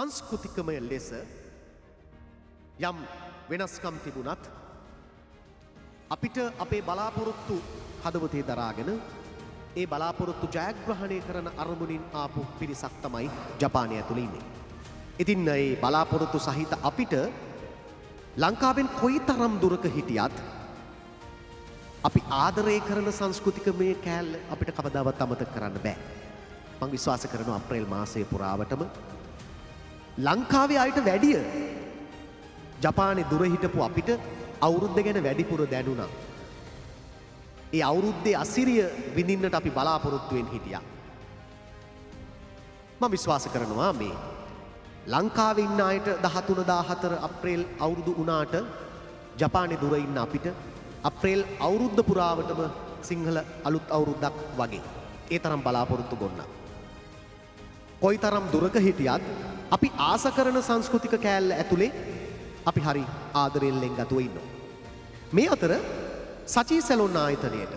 සංස්කෘතිකමය ලෙස යම් වෙනස්කම් තිබුණත් අපිට අපේ බලාපොරොත්තු හදවතේ දරාගෙන ඒ බලාපොරොත්තු ජයග්‍රහණය කරන අරමුණින් ආපු පිරිසක් තමයි ජපානය ඇතුළේ ඉන්නේ. ඉතින් ඒ බලාපොරොත්තු සහිත අපිට ලංකාවෙන් කොයිතරම් දුරක හිටියත් අපි ආදරය කරන සංස්කෘතිකමය කෑල්ල අපිට කවදාවත් අමතක කරන්න බෑ. මං විශ්වාස කරනවා අප්‍රේල් මාසය පුරාවටම ලංකාවේ අයට වැඩිය ජපානයේ දුර හිටපු අපිට අවුරුද්ද ගැන වැඩිපුර දැනුණා. ඒ අවුරුද්දේ අසිරිය විඳින්නට අපි බලාපොරොත්තුවෙන් හිටියා. මම විශ්වාස කරනවා මේ ලංකාවේ ඉන්න අයට 13 14 අප්‍රේල් අවුරුදු වුණාට ජපානයේ දුර ඉන්න අපිට අප්‍රේල් අවුරුද්ද පුරාවටම සිංහල අලුත් අවුරුද්දක් වගේ. ඒ තරම් බලාපොරොත්තු ගොන්නක්. කොයිතරම් දුරක හිටියත් අපි ආස කරන සංස්කෘතික කෑල්ල ඇතුලේ අපි හරි ආදරයෙන් ලෙන්ගතුව ඉන්නවා. මේ අතර සචී සැලොන් ආයතනයට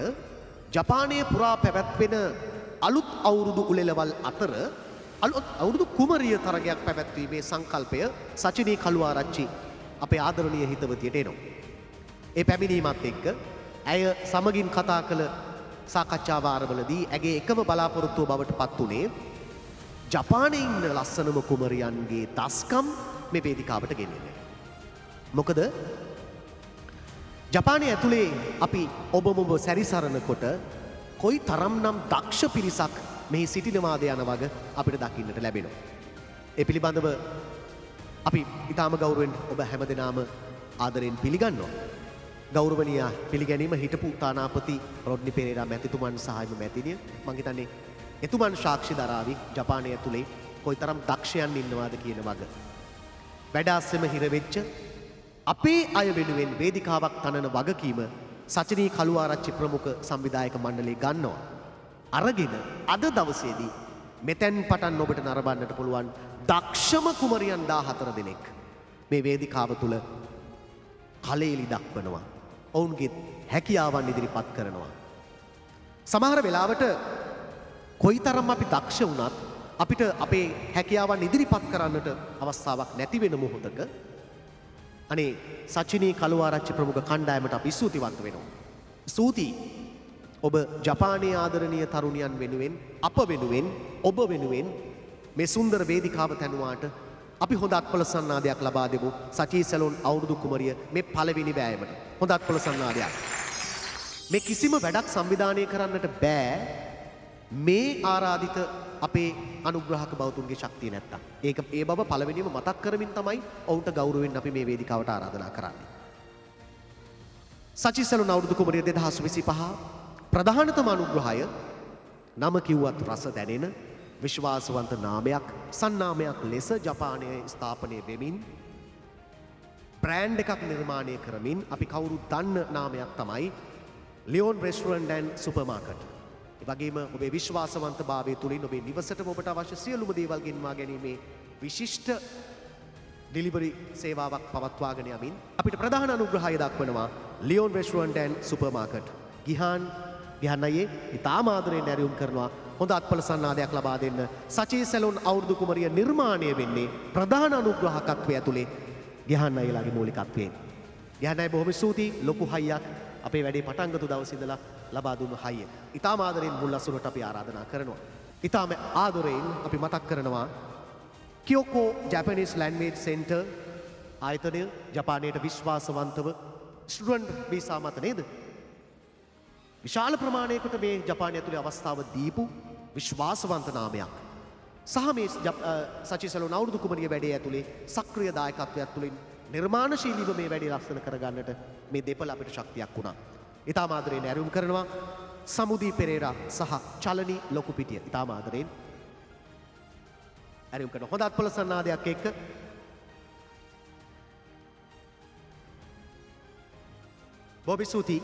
ජපානයේ පුරා පැවැත්වෙන අලුත් අවුරුදු උලෙලවල් අතර අලුත් අවුරුදු කුමරිය තරගයක් පැවැත්වීමේ සංකල්පය සචිනී කළුආරච්චි අපේ ආදරණීය හිතවතියට එනවා. ඒ පැමිණීමත් එක්ක ඇය සමගින් කතා කළ සාකච්ඡා වාරවලදී ඇගේ එකම බලාපොරොත්තුව බවට පත් වුණේ ජපානයේ ඉන්න ලස්සනම කුමරියන්ගේ දස්කම් මේ වේදිකාවට ගෙනෙන්න. මොකද ජපානයේ ඇතුලේ අපි ඔබ මොබ සැරිසරනකොට කොයි තරම්නම් දක්ෂ පිරිසක් මෙහි සිටිනවාද යන වග අපිට දකින්නට ලැබෙනවා. ඒ පිළිබඳව අපි ඉතාම ගෞරවයෙන් ඔබ හැමදෙනාම ආදරයෙන් පිළිගන්නවා. ගෞරවනීය පිළිගැනීම හිටපු තානාපති රොඩ්නි පෙරේරා මැතිතුමන් සහ එම මැතිණිය, මං හිතන්නේ එතුමන් සාක්ෂි දරාවි ජපානය ඇතුලේ කොයිතරම් දක්ෂයන් ඉන්නවාද කියන වග. වැඩ අස්සෙම හිර වෙච්ච අපේ අය වෙනුවෙන් වේදිකාවක් තනන වගකීම සචිනී කළුආරච්චි ප්‍රමුඛ සංවිධායක මණ්ඩලය ගන්නවා. අරගෙන අද දවසේදී මෙතැන් පටන් ඔබට නරඹන්නට පුළුවන් දක්ෂම කුමරියන් 14 දෙනෙක් මේ වේදිකාව තුල කලෙලි දක්වනවා. ඔවුන්ගේ හැකියාවන් ඉදිරිපත් කරනවා. සමහර වෙලාවට කොයිතරම් අපි දක්ෂ වුණත් අපිට අපේ හැකියාවන් ඉදිරිපත් කරන්නට අවස්ථාවක් නැති වෙන මොහොතක අනේ සචිනී කළුආරච්චි ප්‍රමුඛ කණ්ඩායමට අපි ස්තුතිවන්ත වෙනවා. ස්තුතියි. ඔබ ජපානයේ ආදරණීය තරුණියන් වෙනුවෙන්, අප වෙනුවෙන්, ඔබ වෙනුවෙන් මේ සුන්දර වේදිකාව තැනුවාට අපි හොඳ අත්පොළ සන්නාදයක් ලබා දෙමු සචී සැලොන් අවුරුදු කුමරිය මේ පළවෙනි වෑයමට. හොඳ අත්පොළ සන්නාදයක්. මේ කිසිම වැඩක් සංවිධානය කරන්නට බෑ මේ ආරාධිත අපේ අනුග්‍රහක බෞතුන්ගේ ශක්තිය නැත්තම්. ඒක ඒ බව පළවෙනිම මතක් කරමින් තමයි ඔවුන්ට ගෞරවයෙන් අපි මේ වේදිකාවට ආරාධනා කරන්නේ. සචී සැලොන් අවුරුදු කුමරිය 2025 ප්‍රධානතම අනුග්‍රහය නම කිව්වත් රස දැනෙන විශ්වාසවන්ත නාමයක් සන්නාමයක් ලෙස ජපානයේ ස්ථාපනය වෙමින් බ්‍රෑන්ඩ් එකක් නිර්මාණය කරමින් අපි කවුරුත් දන්න නාමයක් තමයි ලියෝන් රෙස්ටොරන්ට් ඇන්ඩ් සුපර් මාකට්. ඒ වගේම ඔබේ විශ්වාසවන්තභාවය තුළින් ඔබේ නිවසටම ඔබට අවශ්‍ය සියලුම දේවල් ගෙන්වා ගැනීමේ විශිෂ්ට ඩිලිවරි සේවාවක් පවත්වාගෙන යමින් අපිට ප්‍රධාන අනුග්‍රහය දක්වනවා Leon restaurant and supermarket. Gihan Gihan අයියේ ඉතාම ආදරයෙන් ඇරයුම් කරනවා. හොඳ අත්පල සන්නාදයක් ලබා දෙන්න. සචී සැලොන් අවුරුදු කුමරිය නිර්මාණය වෙන්නේ ප්‍රධාන අනුග්‍රහකත්වය ඇතුලේ ගිහාන් අයියලාගේ මූලිකත්වයෙන්. ගිහාන් අයියේ බොහොම ස්තුතියි. ලොකු හයියක් අපේ වැඩේ පටන් ගත්තු දවසේ ඉඳලා ලබා දුන්නු හයිය. ඉතාම ආදරයෙන් මුල් අසුරට අපි ආරාධනා කරනවා. ඉතාම ආදරයෙන් අපි මතක් කරනවා කියොකෝ ජැපනීස් ලැන්ග්වේජ් සෙන්ටර් ආයතනය ජපානයට විශ්වාසවන්තව ස්ටුඩන්ට් වීසා මත නේද? විශාල ප්‍රමාණයකට මේ ජපානය ඇතුලේ අවස්ථාව දීපු විශ්වාසවන්ත නාමයක්. සහ මේ සචී සැලොන් අවුරුදු කුමරිය වැඩේ ඇතුලේ සක්‍රිය දායකත්වයක් තුළින් නිර්මාණශීලීව මේ වැඩේ ලස්සන කරගන්නට මේ දෙපළ අපිට ශක්තියක් වුණා. ඉතාම ආදරයෙන් ඇරයුම් කරනවා සමුදී පෙරේරා සහ චලනි ලොකුපිටිය. ඉතාම ආදරයෙන් ඇරයුම් කරනවා. හොඳ අත්පොළ සන්නාදයක් එක්ක බොබි සූති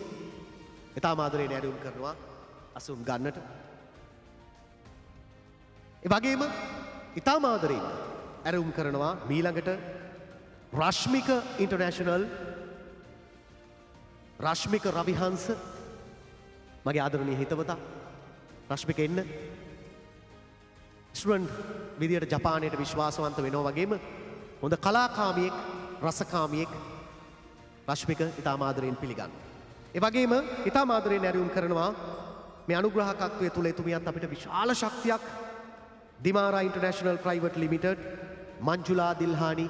ඉතාම ආදරයෙන් ඇරයුම් කරනවා අසුන් ගන්නට. ඒ වගේම ඉතාම ආදරයෙන් ඇරයුම් කරනවා මීළඟට රශ්මික ඉන්ටර්නැෂනල් රශ්මික රවිහංස මගේ ආදරණීය හිතවතා. රශ්මික එන්න. ස්ටුඩන්ට් විදියට ජපානයට විශ්වාසවන්ත වෙනවා වගේම හොඳ කලාකාමියෙක්, රසකාමියෙක් රශ්මික ඉතාම ආදරයෙන් පිළිගන්නවා. ඒ වගේම ඉතාම ආදරයෙන් ඇරයුම් කරනවා මේ අනුග්‍රහකත්වය තුළ එතුමියත් අපිට විශාල ශක්තියක්. Dimara international private limited, Manjula Dilhani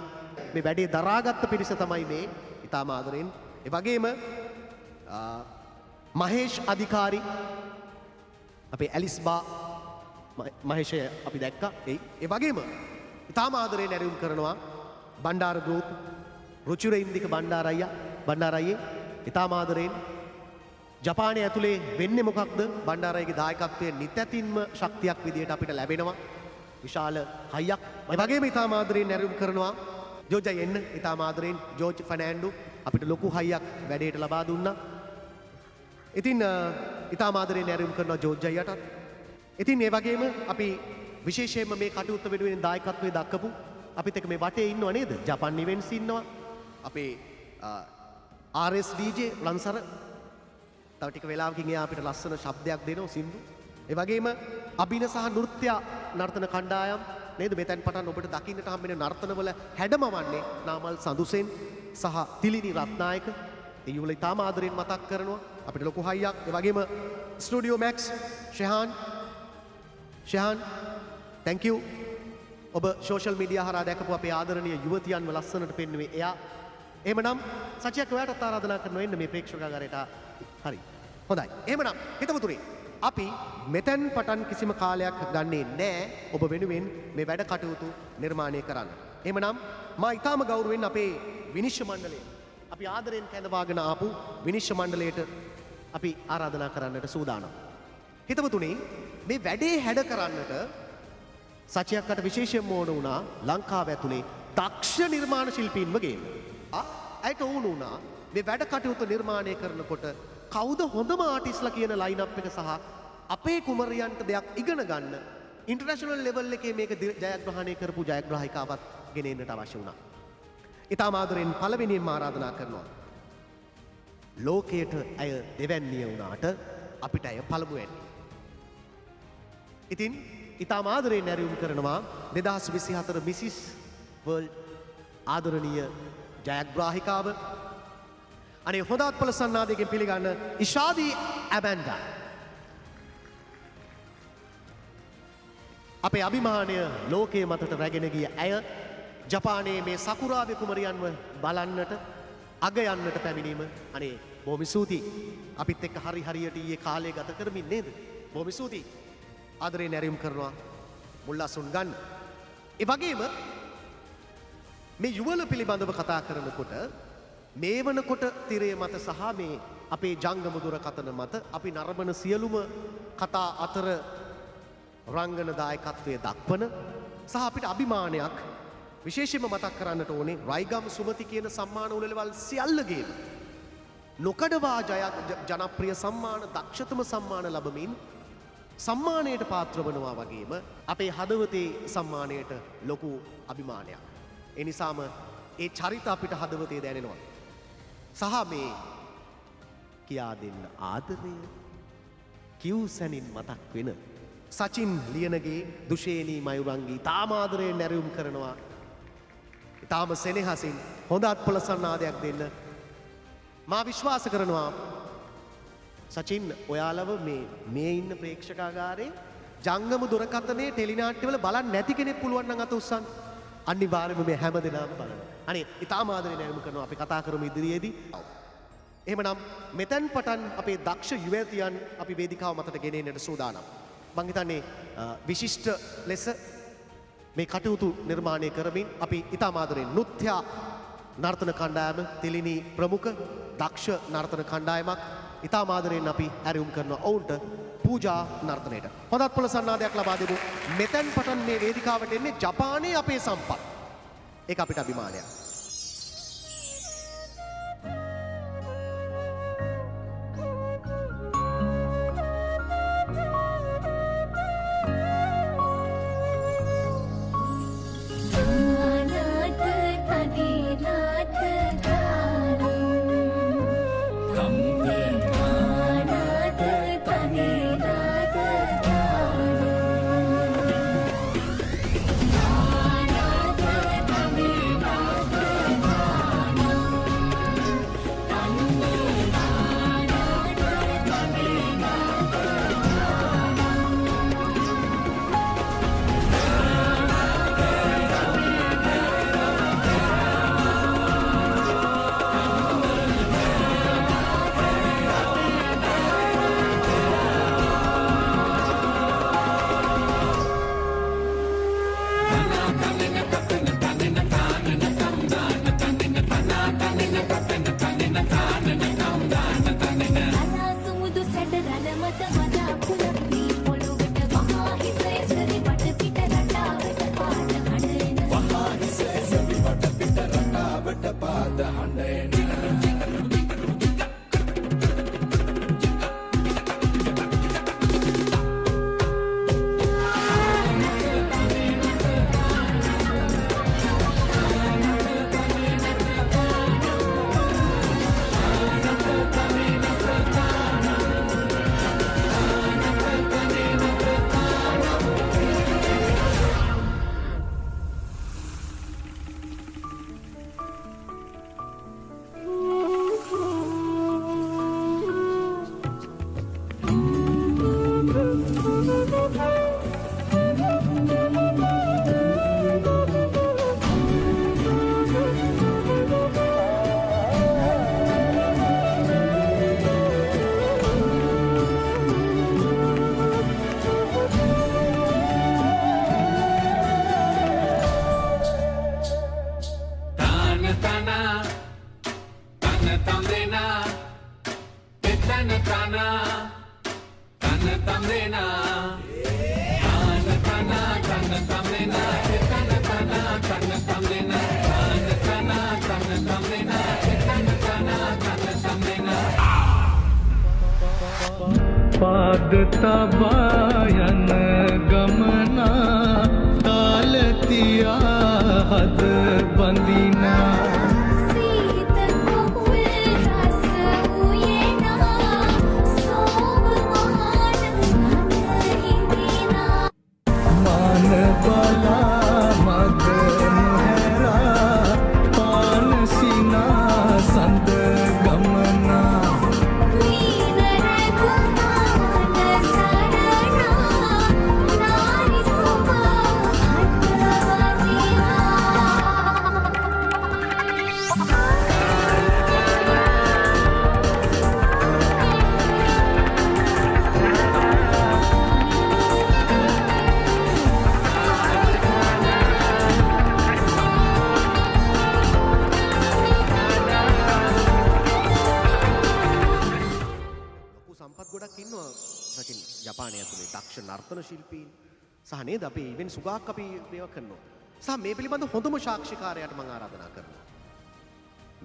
මේ වැඩේ දරාගත්ත පිරිස තමයි මේ ඉතාම ආදරයෙන්. ඒ වගේම මහේෂ් අධිකාරි, අපේ ඇලිස් බා මහේෂය අපි දැක්කා. ඒ වගේම ඉතාම ආදරයෙන් ඇරයුම් කරනවා බණ්ඩාර ගෲප්, රුචිර ඉන්දික බණ්ඩාර අයියා, බණ්ඩාර අයියේ ඉතාම ආදරයෙන් ජපානය ඇතුලේ වෙන්නේ මොකක්ද බණ්ඩාර අයියගේ දායකත්වය නිතැතින්ම ශක්තියක් විදියට අපිට ලැබෙනවා. විශාල හයියක්. ඒ වගේම ඉතාම ආදරයෙන් ඇරයුම් කරනවා ජෝර්ජ් අයියා එන්න. ඉතාම ආදරයෙන් ජෝර්ජ් ෆර්නෑන්ඩෝ අපිට ලොකු හයියක් වැඩේට ලබා දුන්නා. ඉතින් ඉතාම ආදරයෙන් ඇරයුම් කරනවා ජෝර්ජ් අයියාටත්. ඉතින් ඒ වගේම අපි විශේෂයෙන්ම මේ කටයුත්ත වෙනුවෙන් දායකත්වයේ දක්වපු අපිත් එක්ක මේ වටේ ඉන්නව නේද? ජපන් ඉවෙන්ට්ස් ඉන්නවා. අපේ RSDJ රන්සර තව ටික වෙලාවකින් එයා අපිට ලස්සන ශබ්දයක් දෙනවා සින්දු. ඒ වගේම අභින සහ නෘත්‍ය නර්තන කණ්ඩායම් නේද? මෙතෙන් පටන් ඔබට දකින්නට හම්බෙන නර්තනවල හැඩමවන්නේ නාමල් සඳුසෙන් සහ තිලිනි රත්නායක. ඒ යුවළ ඉතාම ආදරයෙන් මතක් කරනවා. අපිට ලොකු හයියක්. ඒ වගේම ස්ටුඩියෝ මැක්ස් ෂෙහාන්, ෂෙහාන් thank you. ඔබ සෝෂල් මීඩියා හරහා දැකපු අපේ ආදරණීය යුවතියන්ව ලස්සනට පෙන්නුවේ එයා. එහෙමනම් සචියක් ඔයාටත් ආරාධනා කරනවා එන්න මේ ප්‍රේක්ෂකාගාරයට. හරි. හොඳයි. එහෙමනම් හිතවතුනි, අපි මෙතෙන් පටන් කිසිම කාලයක් ගන්නේ නෑ ඔබ වෙනුවෙන් මේ වැඩ කටයුතු නිර්මාණය කරන්න. එහෙමනම් මා ඉතාම ගෞරවයෙන් අපේ විනිශ්චය මණ්ඩලය, අපි ආදරයෙන් කැඳවාගෙන ආපු විනිශ්චය මණ්ඩලයට අපි ආරාධනා කරන්නට සූදානම්. හිතවතුනි, මේ වැඩේ හැඩ කරන්නට සචියක්කට විශේෂයෙන්ම ඕන වුණා ලංකාව ඇතුලේ දක්ෂ නිර්මාණ ශිල්පීන්ව ගේන්න. ඇයට ඕන වුණා මේ වැඩ කටයුතු නිර්මාණය කරනකොට කවුද හොඳම ආටිස්ලා කියන ලයින් අප් එක සහ අපේ කුමරියන්ට දෙයක් ඉගෙන ගන්න ඉන්ටර්නැෂනල් ලෙවල් එකේ මේක ජයග්‍රහණය කරපු ජයග්‍රාහිකාවත් ගෙන එන්නට අවශ්‍ය වුණා. ඉතාම ආදරෙන් පළවෙනියෙන්ම ආරාධනා කරනවා. ලෝකයට ඇය දෙවැන්නිය වුණාට අපිට ඇය පළමුවැන්නේ. ඉතින් ඉතාම ආදරයෙන් ඇරයුම් කරනවා 2024 මිසිස් වර්ල්ඩ් ආදරණීය ජයග්‍රාහිකාව. අනේ හොඳ අත්පොළ සන්නාදයකින් පිළිගන්න ඉෂාදී ඇබැන්ඩා. අපේ අභිමානය ලෝකයේ මතට රැගෙන ගිය ඇය ජපානයේ මේ සකුරාවේ කුමරියන්ව බලන්නට අග යන්නට පැමිණීම අනේ බොහොම ස්තුතියි. අපිත් එක්ක හරි හරියට ඊයේ කාලය ගත කරමින් නේද? බොහොම ස්තුතියි. ආදරයෙන් ඇරයුම් කරනවා මුල්ලසුන් ගන්න. ඒ වගේම මේ යුවළ පිළිබඳව කතා කරනකොට මේ වනකොට තිරය මත සහ මේ අපේ ජංගම දුරකථන මත අපි නරඹන සියලුම කතා අතර රංගන දායකත්වය දක්වන සහ අපිට අභිමානයක් විශේෂයෙන්ම මතක් කරන්නට ඕනේ රයිගම් සුමති කියන සම්මාන උළෙලවල් සියල්ලගේම නොකඩවා ජනප්‍රිය සම්මාන, දක්ෂතම සම්මාන ලැබමින් සම්මානයට පාත්‍ර වනවා වගේම අපේ හදවතේ සම්මානයට ලොකු අභිමානයක්. ඒ නිසාම ඒ චරිත අපිට හදවතේ දැනෙනවා. සහ මේ කියා දෙන්න ආදරය කිව් සැනින් මතක් වෙන සචින් ලියනගේ දුෂේනී මයුරංගී තාම ආදරයෙන් ඇරයුම් කරනවා. තාම සෙනෙහසින් හොඳ අත්පොළ සන්නාදයක් දෙන්න. මා විශ්වාස කරනවා සචින් ඔයාලව මේ ඉන්න ප්‍රේක්ෂකාගාරේ ජංගම දුරකථනයේ ටෙලිනාට්‍යවල බලන්න නැති කෙනෙක් පුළුවන් නම් අත උස්සන්න. අනිවාර්යයෙන්ම මේ හැම දෙනාම බලන්න. අනේ ඉතාම ආදරෙන් ඇරයුම් කරනවා. අපි කතා කරමු ඉදිරියේදී. එහෙමනම් මෙතෙන් පටන් අපේ දක්ෂ යුවතියන් අපි වේදිකාව මතට ගෙන එන්නට සූදානම්. මං හිතන්නේ විශිෂ්ට ලෙස මේ කටයුතු නිර්මාණය කරමින් අපි ඉතාම ආදරෙන් නෘත්‍ය නර්තන කණ්ඩායම තිලිනි ප්‍රමුඛ දක්ෂ නර්තන කණ්ඩායමක් ඉතාම ආදරෙන් අපි ඇරයුම් කරනවා ඔවුන්ට පූජා නර්තනයට. හොඳත් පොළ සන්නාදයක් ලබා දෙමු. මෙතෙන් පටන් මේ වේදිකාවට එන්නේ ජපානයේ අපේ සම්පත්. ඒක අපිට අභිමානයක්. පාද තබා යන ගමනා තාල තියා හද බඳිනා. සීත කුකුල් රස උයනා සෝම මාන මන හිඳිනා. මාන බලා මග නොහැරා පාන සිනා සඳ ගමනා. වීන රැකුමාන සරණා නාරි සොබා හට වදිනා. ලොකු සම්පත් ගොඩක් ඉන්නවා සචින් ජපානය ඇතුලේ දක්ෂ නර්තන ශිල්පීන් සහ නේද අපි ඉවෙන් සුගාක් අපි මේවා කරනවා. සහ මේ පිළිබඳ හොඳම සාක්ෂිකාරයාට මම ආරාධනා කරනවා.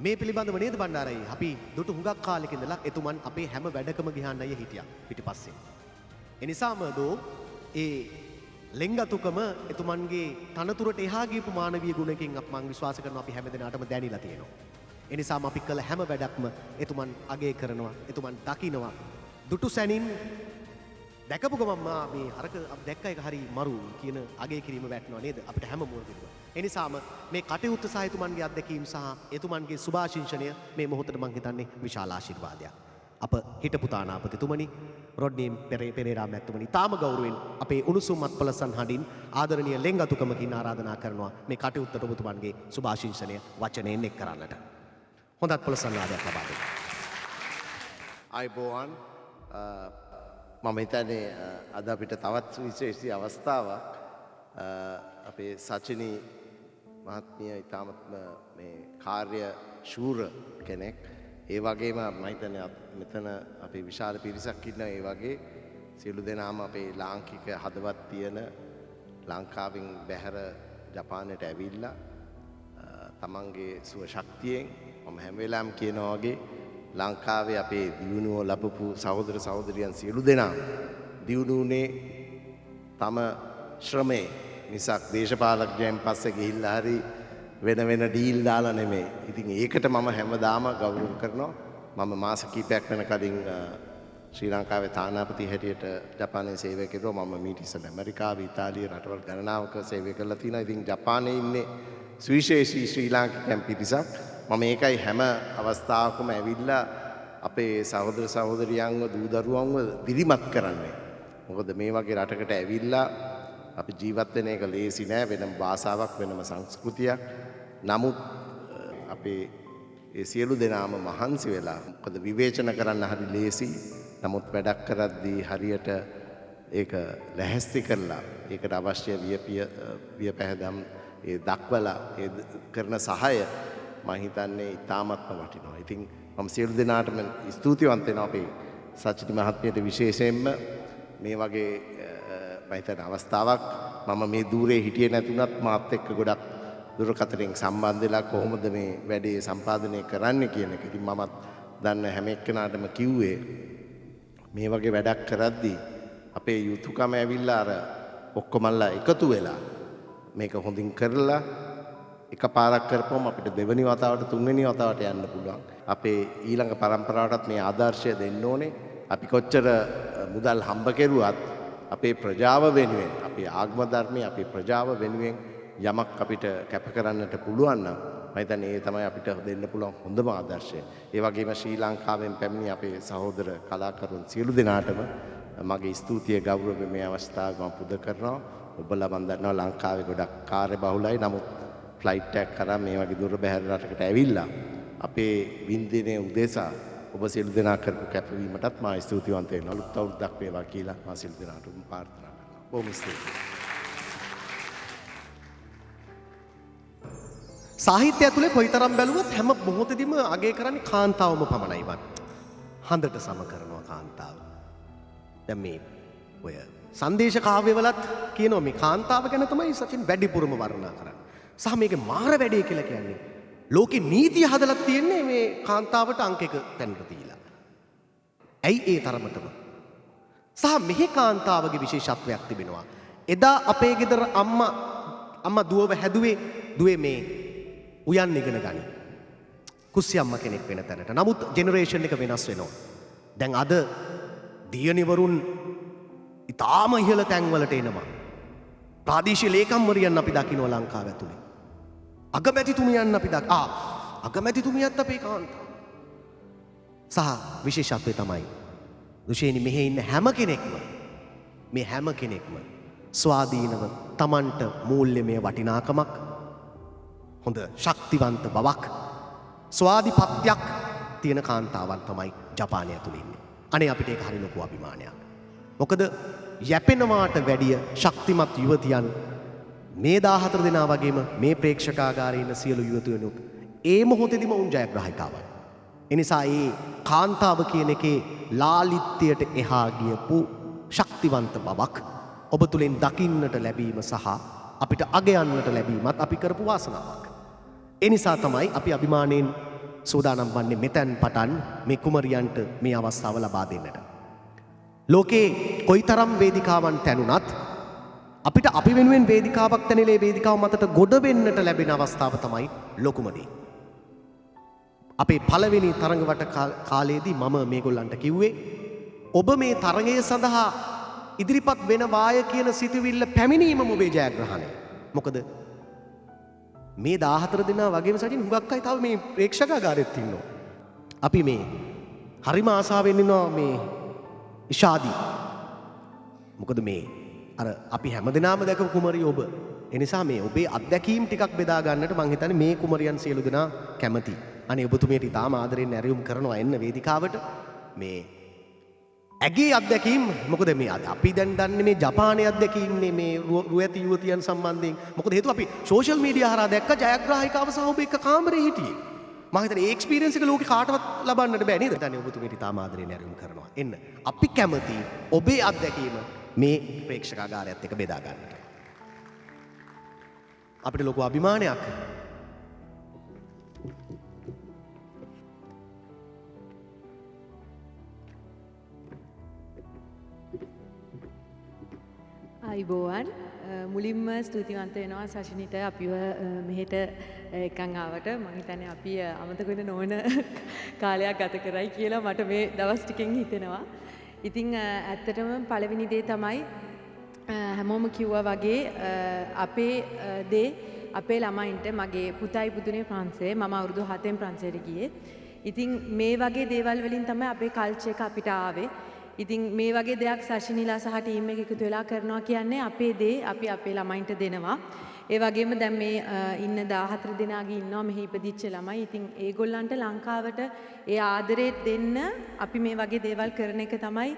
මේ පිළිබඳව නේද බණ්ඩාරයි අපි දුටු හුඟක් කාලෙක ඉඳලා එතුමන් අපේ හැම වැඩකම ගිහන්න අය හිටියා පිටිපස්සේ. ඒ නිසාම දෝ ඒ ලෙන්ගතුකම එතුමන්ගේ තනතුරට එහා ගියපු මානවීය ගුණකින් අප මං විශ්වාස කරනවා අපි හැම දෙනාටම දැනිලා තියෙනවා. ඒ නිසාම අපි කළ හැම වැඩක්ම එතුමන් අගය කරනවා, එතුමන් දකිනවා. දුටු සැනින් දැකපු ගමන් මා මේ හරක අපි දැක්ක එක හරි මරු කියන අගය කිරීම වැටෙනවා නේද අපිට හැම මොහොතකම. ඒ නිසාම මේ කටයුත්ත සහ එතුමන්ගේ අත්දැකීම් සහ එතුමන්ගේ සුභාශිංසනය මේ මොහොතට මං හිතන්නේ විශාල ආශිර්වාදයක්. අප හිටපු තානාපතිතුමනි රොඩ්නි පෙරේරා මැතිතුමනි තාම ගෞරවයෙන් අපේ උණුසුම් අත්පලසන් හඬින් ආදරණීය ලෙන්ගතුකමකින් ආරාධනා කරනවා මේ කටයුත්තට ඔබතුමන්ගේ සුභාශිංසනය වචනයෙන් එක් කරන්නට. හොඳ අත්පලසන් නාදයක් ලබා දෙන්න. ආයුබෝවන්. මම හිතන්නේ අද අපිට තවත් සුවිශේෂී අවස්ථාවක්. අපේ සචිනී මහත්මිය ඉතාමත්ම මේ කාර්ය ශූර කෙනෙක්. ඒ වගේම මම හිතන්නේ මෙතන අපේ විශාල පිරිසක් ඉන්නවා. ඒ වගේ සියලු දෙනාම අපේ ලාංකික හදවත් තියෙන ලංකාවෙන් බැහැර ජපානයට ඇවිල්ලා තමන්ගේ සුව ශක්තියෙන් මම හැම වෙලාවෙම කියනවා වගේ ලංකාවේ අපේ දියුණුව ලැබපු සහෝදර සහෝදරියන් සියලු දෙනා දියුණු වුණේ තම ශ්‍රමයේ මිසක් දේශපාලඥයන් පස්සේ ගිහිල්ලා හරි වෙන වෙන ඩීල් දාලා නෙමෙයි. ඉතින් ඒකට මම හැමදාම ගෞරව කරනවා. මම මාස කිහිපයක් වෙන කලින් ශ්‍රී ලංකාවේ තානාපති හැටියට ජපානයේ සේවය කෙරුවා. මම මීට ඉස්සෙල්ලා ඇමරිකාවේ, ඉතාලියේ රටවල් ගණනාවක සේවය කරලා තියෙනවා. ඉතින් ජපානයේ ඉන්නේ සුවිශේෂී ශ්‍රී ලාංකිකයන් පිරිසක්. මම ඒකයි හැම අවස්ථාවකම ඇවිල්ලා අපේ සහෝදර සහෝදරියන්ව දූ දරුවන්ව දිරිමත් කරන්නේ. මොකද මේ වගේ රටකට ඇවිල්ලා අපි ජීවත් වෙන එක ලේසි නෑ. වෙනම භාෂාවක්, වෙනම සංස්කෘතියක්. නමුත් අපේ ඒ සියලු දෙනාම මහන්සි වෙලා, මොකද විවේචන කරන්න හරි ලේසි. නමුත් වැඩක් කරද්දී හරියට ඒක ලැහැස්ති කරලා ඒකට අවශ්‍ය වියපැහැදම් ඒ දක්වලා ඒ කරන සහාය මම හිතන්නේ ඉතාමත්ම වටිනවා. ඉතින් මම සියලු දෙනාටම ස්තුතිවන්ත වෙනවා. අපේ සචිනි මහත්මියට විශේෂයෙන්ම මේ වගේ මම හිතන අවස්ථාවක් මම මේ දූරේ හිටියේ නැතුණත් මාත් එක්ක ගොඩක් දුරකථනයෙන් සම්බන්ධ වෙලා කොහොමද මේ වැඩේ සම්පාදනය කරන්න කියන එක. ඉතින් මමත් දන්න හැම එක්කෙනාටම කිව්වේ මේ වගේ වැඩක් කරද්දී අපේ යුතුයකම ඇවිල්ලා අර ඔක්කොමල්ලා එකතු වෙලා මේක හොඳින් කරලා එක පාරක් කරපුවම අපිට දෙවෙනි වතාවට තුන්වෙනි වතාවට යන්න පුළුවන්. අපේ ඊළඟ පරම්පරාවටත් මේ ආදර්ශය දෙන්න ඕනේ. අපි කොච්චර මුදල් හම්බ කෙරුවත් අපේ ප්‍රජාව වෙනුවෙන්, අපේ ආගම ධර්මය, අපේ ප්‍රජාව වෙනුවෙන් යමක් අපිට කැප කරන්නට පුළුවන් නම් මම හිතන්නේ ඒ තමයි අපිට දෙන්න පුළුවන් හොඳම ආදර්ශය. ඒ වගේම ශ්‍රී ලංකාවෙන් පැමිණි අපේ සහෝදර කලාකරුවන් සියලු දෙනාටම මගේ ස්තුතිය ගෞරවය මේ අවස්ථාවේ මම පුද කරනවා. ඔබලා මම දන්නවා ලංකාවේ ගොඩක් කාර්යබහුලයි. නමුත් ෆ්ලයිට් එකක් කරන් මේ වගේ දුර බැහැර රටකට ඇවිල්ලා අපේ වින්දනයේ උදෙසා ඔබ සියලු දෙනා කරපු කැපවීමටත් මා ස්තුතිවන්ත වෙනවා. අලුත් අවුරුද්දක් වේවා කියලා මා සියලු දෙනාටම ප්‍රාර්ථනා කරනවා. බොහොම ස්තුතියි. සාහිත්‍ය ඇතුලේ කොයිතරම් බැලුවත් හැම මොහොතෙදිම අගය කරන්නේ කාන්තාවම පමණයිවත්. හඳට සම කරනවා කාන්තාව. දැන් මේ ඔය සංදේශ කාව්‍යවලත් කියනවා මේ කාන්තාව ගැන තමයි සචින් වැඩිපුරම වර්ණනා කරන්නේ. සහ මේකේ මාර වැඩේ කියලා කියන්නේ ලෝකේ නීතිය හදලා තියෙන්නේ මේ කාන්තාවට අංක එක තැනට දීලා. ඇයි ඒ තරමටම? සහ මෙහි කාන්තාවගේ විශේෂත්වයක් තිබෙනවා. එදා අපේ ගෙදර අම්මා අම්මා දුවව හැදුවේ දුවේ මේ උයන් ඉගෙන ගනි. කුස්සිය අම්මා කෙනෙක් වෙන තැනට. නමුත් ජෙනරේෂන් එක වෙනස් වෙනවා. දැන් අද දියණිවරුන් ඉතාම ඉහළ තැන්වලට එනවා. ප්‍රාදේශීය ලේකම්වරියන් අපි දකිනවා ලංකාව ඇතුලේ. අගමැතිතුමියන් අපි දක් ආ අගමැතිතුමියත් අපේ කාන්තාව. සහ විශේෂත්වය තමයි දුෂේනි, මෙහෙ ඉන්න හැම කෙනෙක්ම, මේ හැම කෙනෙක්ම ස්වාධීනව තමන්ට මූල්‍යමය වටිනාකමක්, හොඳ ශක්තිවන්ත බවක්, ස්වාධිපත්‍යක් තියෙන කාන්තාවන් තමයි ජපානය ඇතුලේ ඉන්නේ. අනේ අපිට ඒක හරි ලොකු අභිමානයක්. මොකද යැපෙනවාට වැඩිය ශක්තිමත් යුවතියන් මේ 14 දෙනා වගේම මේ ප්‍රේක්ෂකාගාරයේ ඉන්න සියලු යුවතියනුත් ඒ මොහොතේදීම උන් ජයග්‍රාහිකාවන්. එනිසා ඒ කාන්තාව කියන එකේ ලාලිත්‍යයට එහා ගියපු ශක්තිවන්ත බවක් ඔබ තුළින් දකින්නට ලැබීම සහ අපිට අගයන්නට ලැබීමත් අපි කරපු වාසනාවක්. ඒ නිසා තමයි අපි අභිමානයෙන් සූදානම් වන්නේ මෙතැන් පටන් මේ කුමරියන්ට මේ අවස්ථාව ලබා දෙන්නට. ලෝකේ කොයිතරම් වේදිකාවන් තැනුනත් අපිට අපි වෙනුවෙන් වේදිකාවක් තැනිලා ඒ වේදිකාව මතට ගොඩ වෙන්නට ලැබෙන අවස්ථාව තමයි ලොකුම දේ. අපේ පළවෙනි තරඟ වට කාලයේදී මම මේගොල්ලන්ට කිව්වේ, ඔබ මේ තරඟය සඳහා ඉදිරිපත් වෙනවාය කියන සිතුවිල්ල පැමිණීමම ඔබේ ජයග්‍රහණය. මොකද මේ 14 දෙනා වගේම සචින්, හුඟක් අය තව මේ ප්‍රේක්ෂකාගාරෙත් ඉන්නවා. අපි මේ හරිම ආසාවෙන් ඉන්නවා මේ ඉෂාදි. මොකද මේ අර අපි හැමදෙනාම දැකපු කුමරිය ඔබ. ඒ නිසා මේ ඔබේ අත්දැකීම් ටිකක් බෙදා ගන්නට මං හිතන්නේ මේ කුමරියන් සියලු දෙනා කැමති. අනේ ඔබතුමියට ඉතාම ආදරෙන් ඇරයුම් කරනවා එන්න වේදිකාවට. මේ ඇගේ අත්දැකීම්, මොකද මේ අද අපි දැන් දන්නේ මේ ජපානයේ අත්දැකීම්නේ මේ රුව ඇති යුවතියන් සම්බන්ධයෙන්. මොකද හේතුව අපි සෝෂල් මීඩියා හරහා දැක්ක ජයග්‍රාහිකාව සහ ඔබ එක්ක කාමරේ හිටියේ. මං හිතන්නේ ඒ එක්ස්පීරියන්ස් එක ලෝකේ කාටවත් ලබන්නට බෑ නේද? දැන් ඔබතුමියට ඉතාම ආදරෙන් ඇරයුම් කරනවා. එන්න. අපි කැමති ඔබේ අත්දැකීම මේ ප්‍රේක්ෂකාගාරයත් එක්ක බෙදා ගන්නට. අපිට ලොකු අභිමානයක්. ආයිබෝවන්. මුලින්ම ස්තුතිවන්ත වෙනවා සශිනිට අපිව මෙහෙට එක්කන් ආවට. මං හිතන්නේ අපි අමතක වෙන නොවන කාලයක් ගත කරයි කියලා මට මේ දවස් ටිකෙන් හිතෙනවා. ඉතින් ඇත්තටම පළවෙනි දේ තමයි හැමෝම කිව්වා වගේ අපේ දේ අපේ ළමයින්ට. මගේ පුතා ඉපදුනේ ප්‍රංශයේ. මම අවුරුදු 7න් ප්‍රංශයට ගියේ. ඉතින් මේ වගේ දේවල් වලින් තමයි අපේ කල්චර් එක අපිට ආවේ. ඉතින් මේ වගේ දෙයක් සශිනිලා සහ ටීම් එක එකතු වෙලා කරනවා කියන්නේ අපේ දේ අපි අපේ ළමයින්ට දෙනවා. ඒ වගේම දැන් මේ ඉන්න 14 දෙනාගේ ඉන්නවා මෙහි ඉපදිච්ච ළමයි. ඉතින් ඒගොල්ලන්ට ලංකාවට ඒ ආදරේ දෙන්න අපි මේ වගේ දේවල් කරන එක තමයි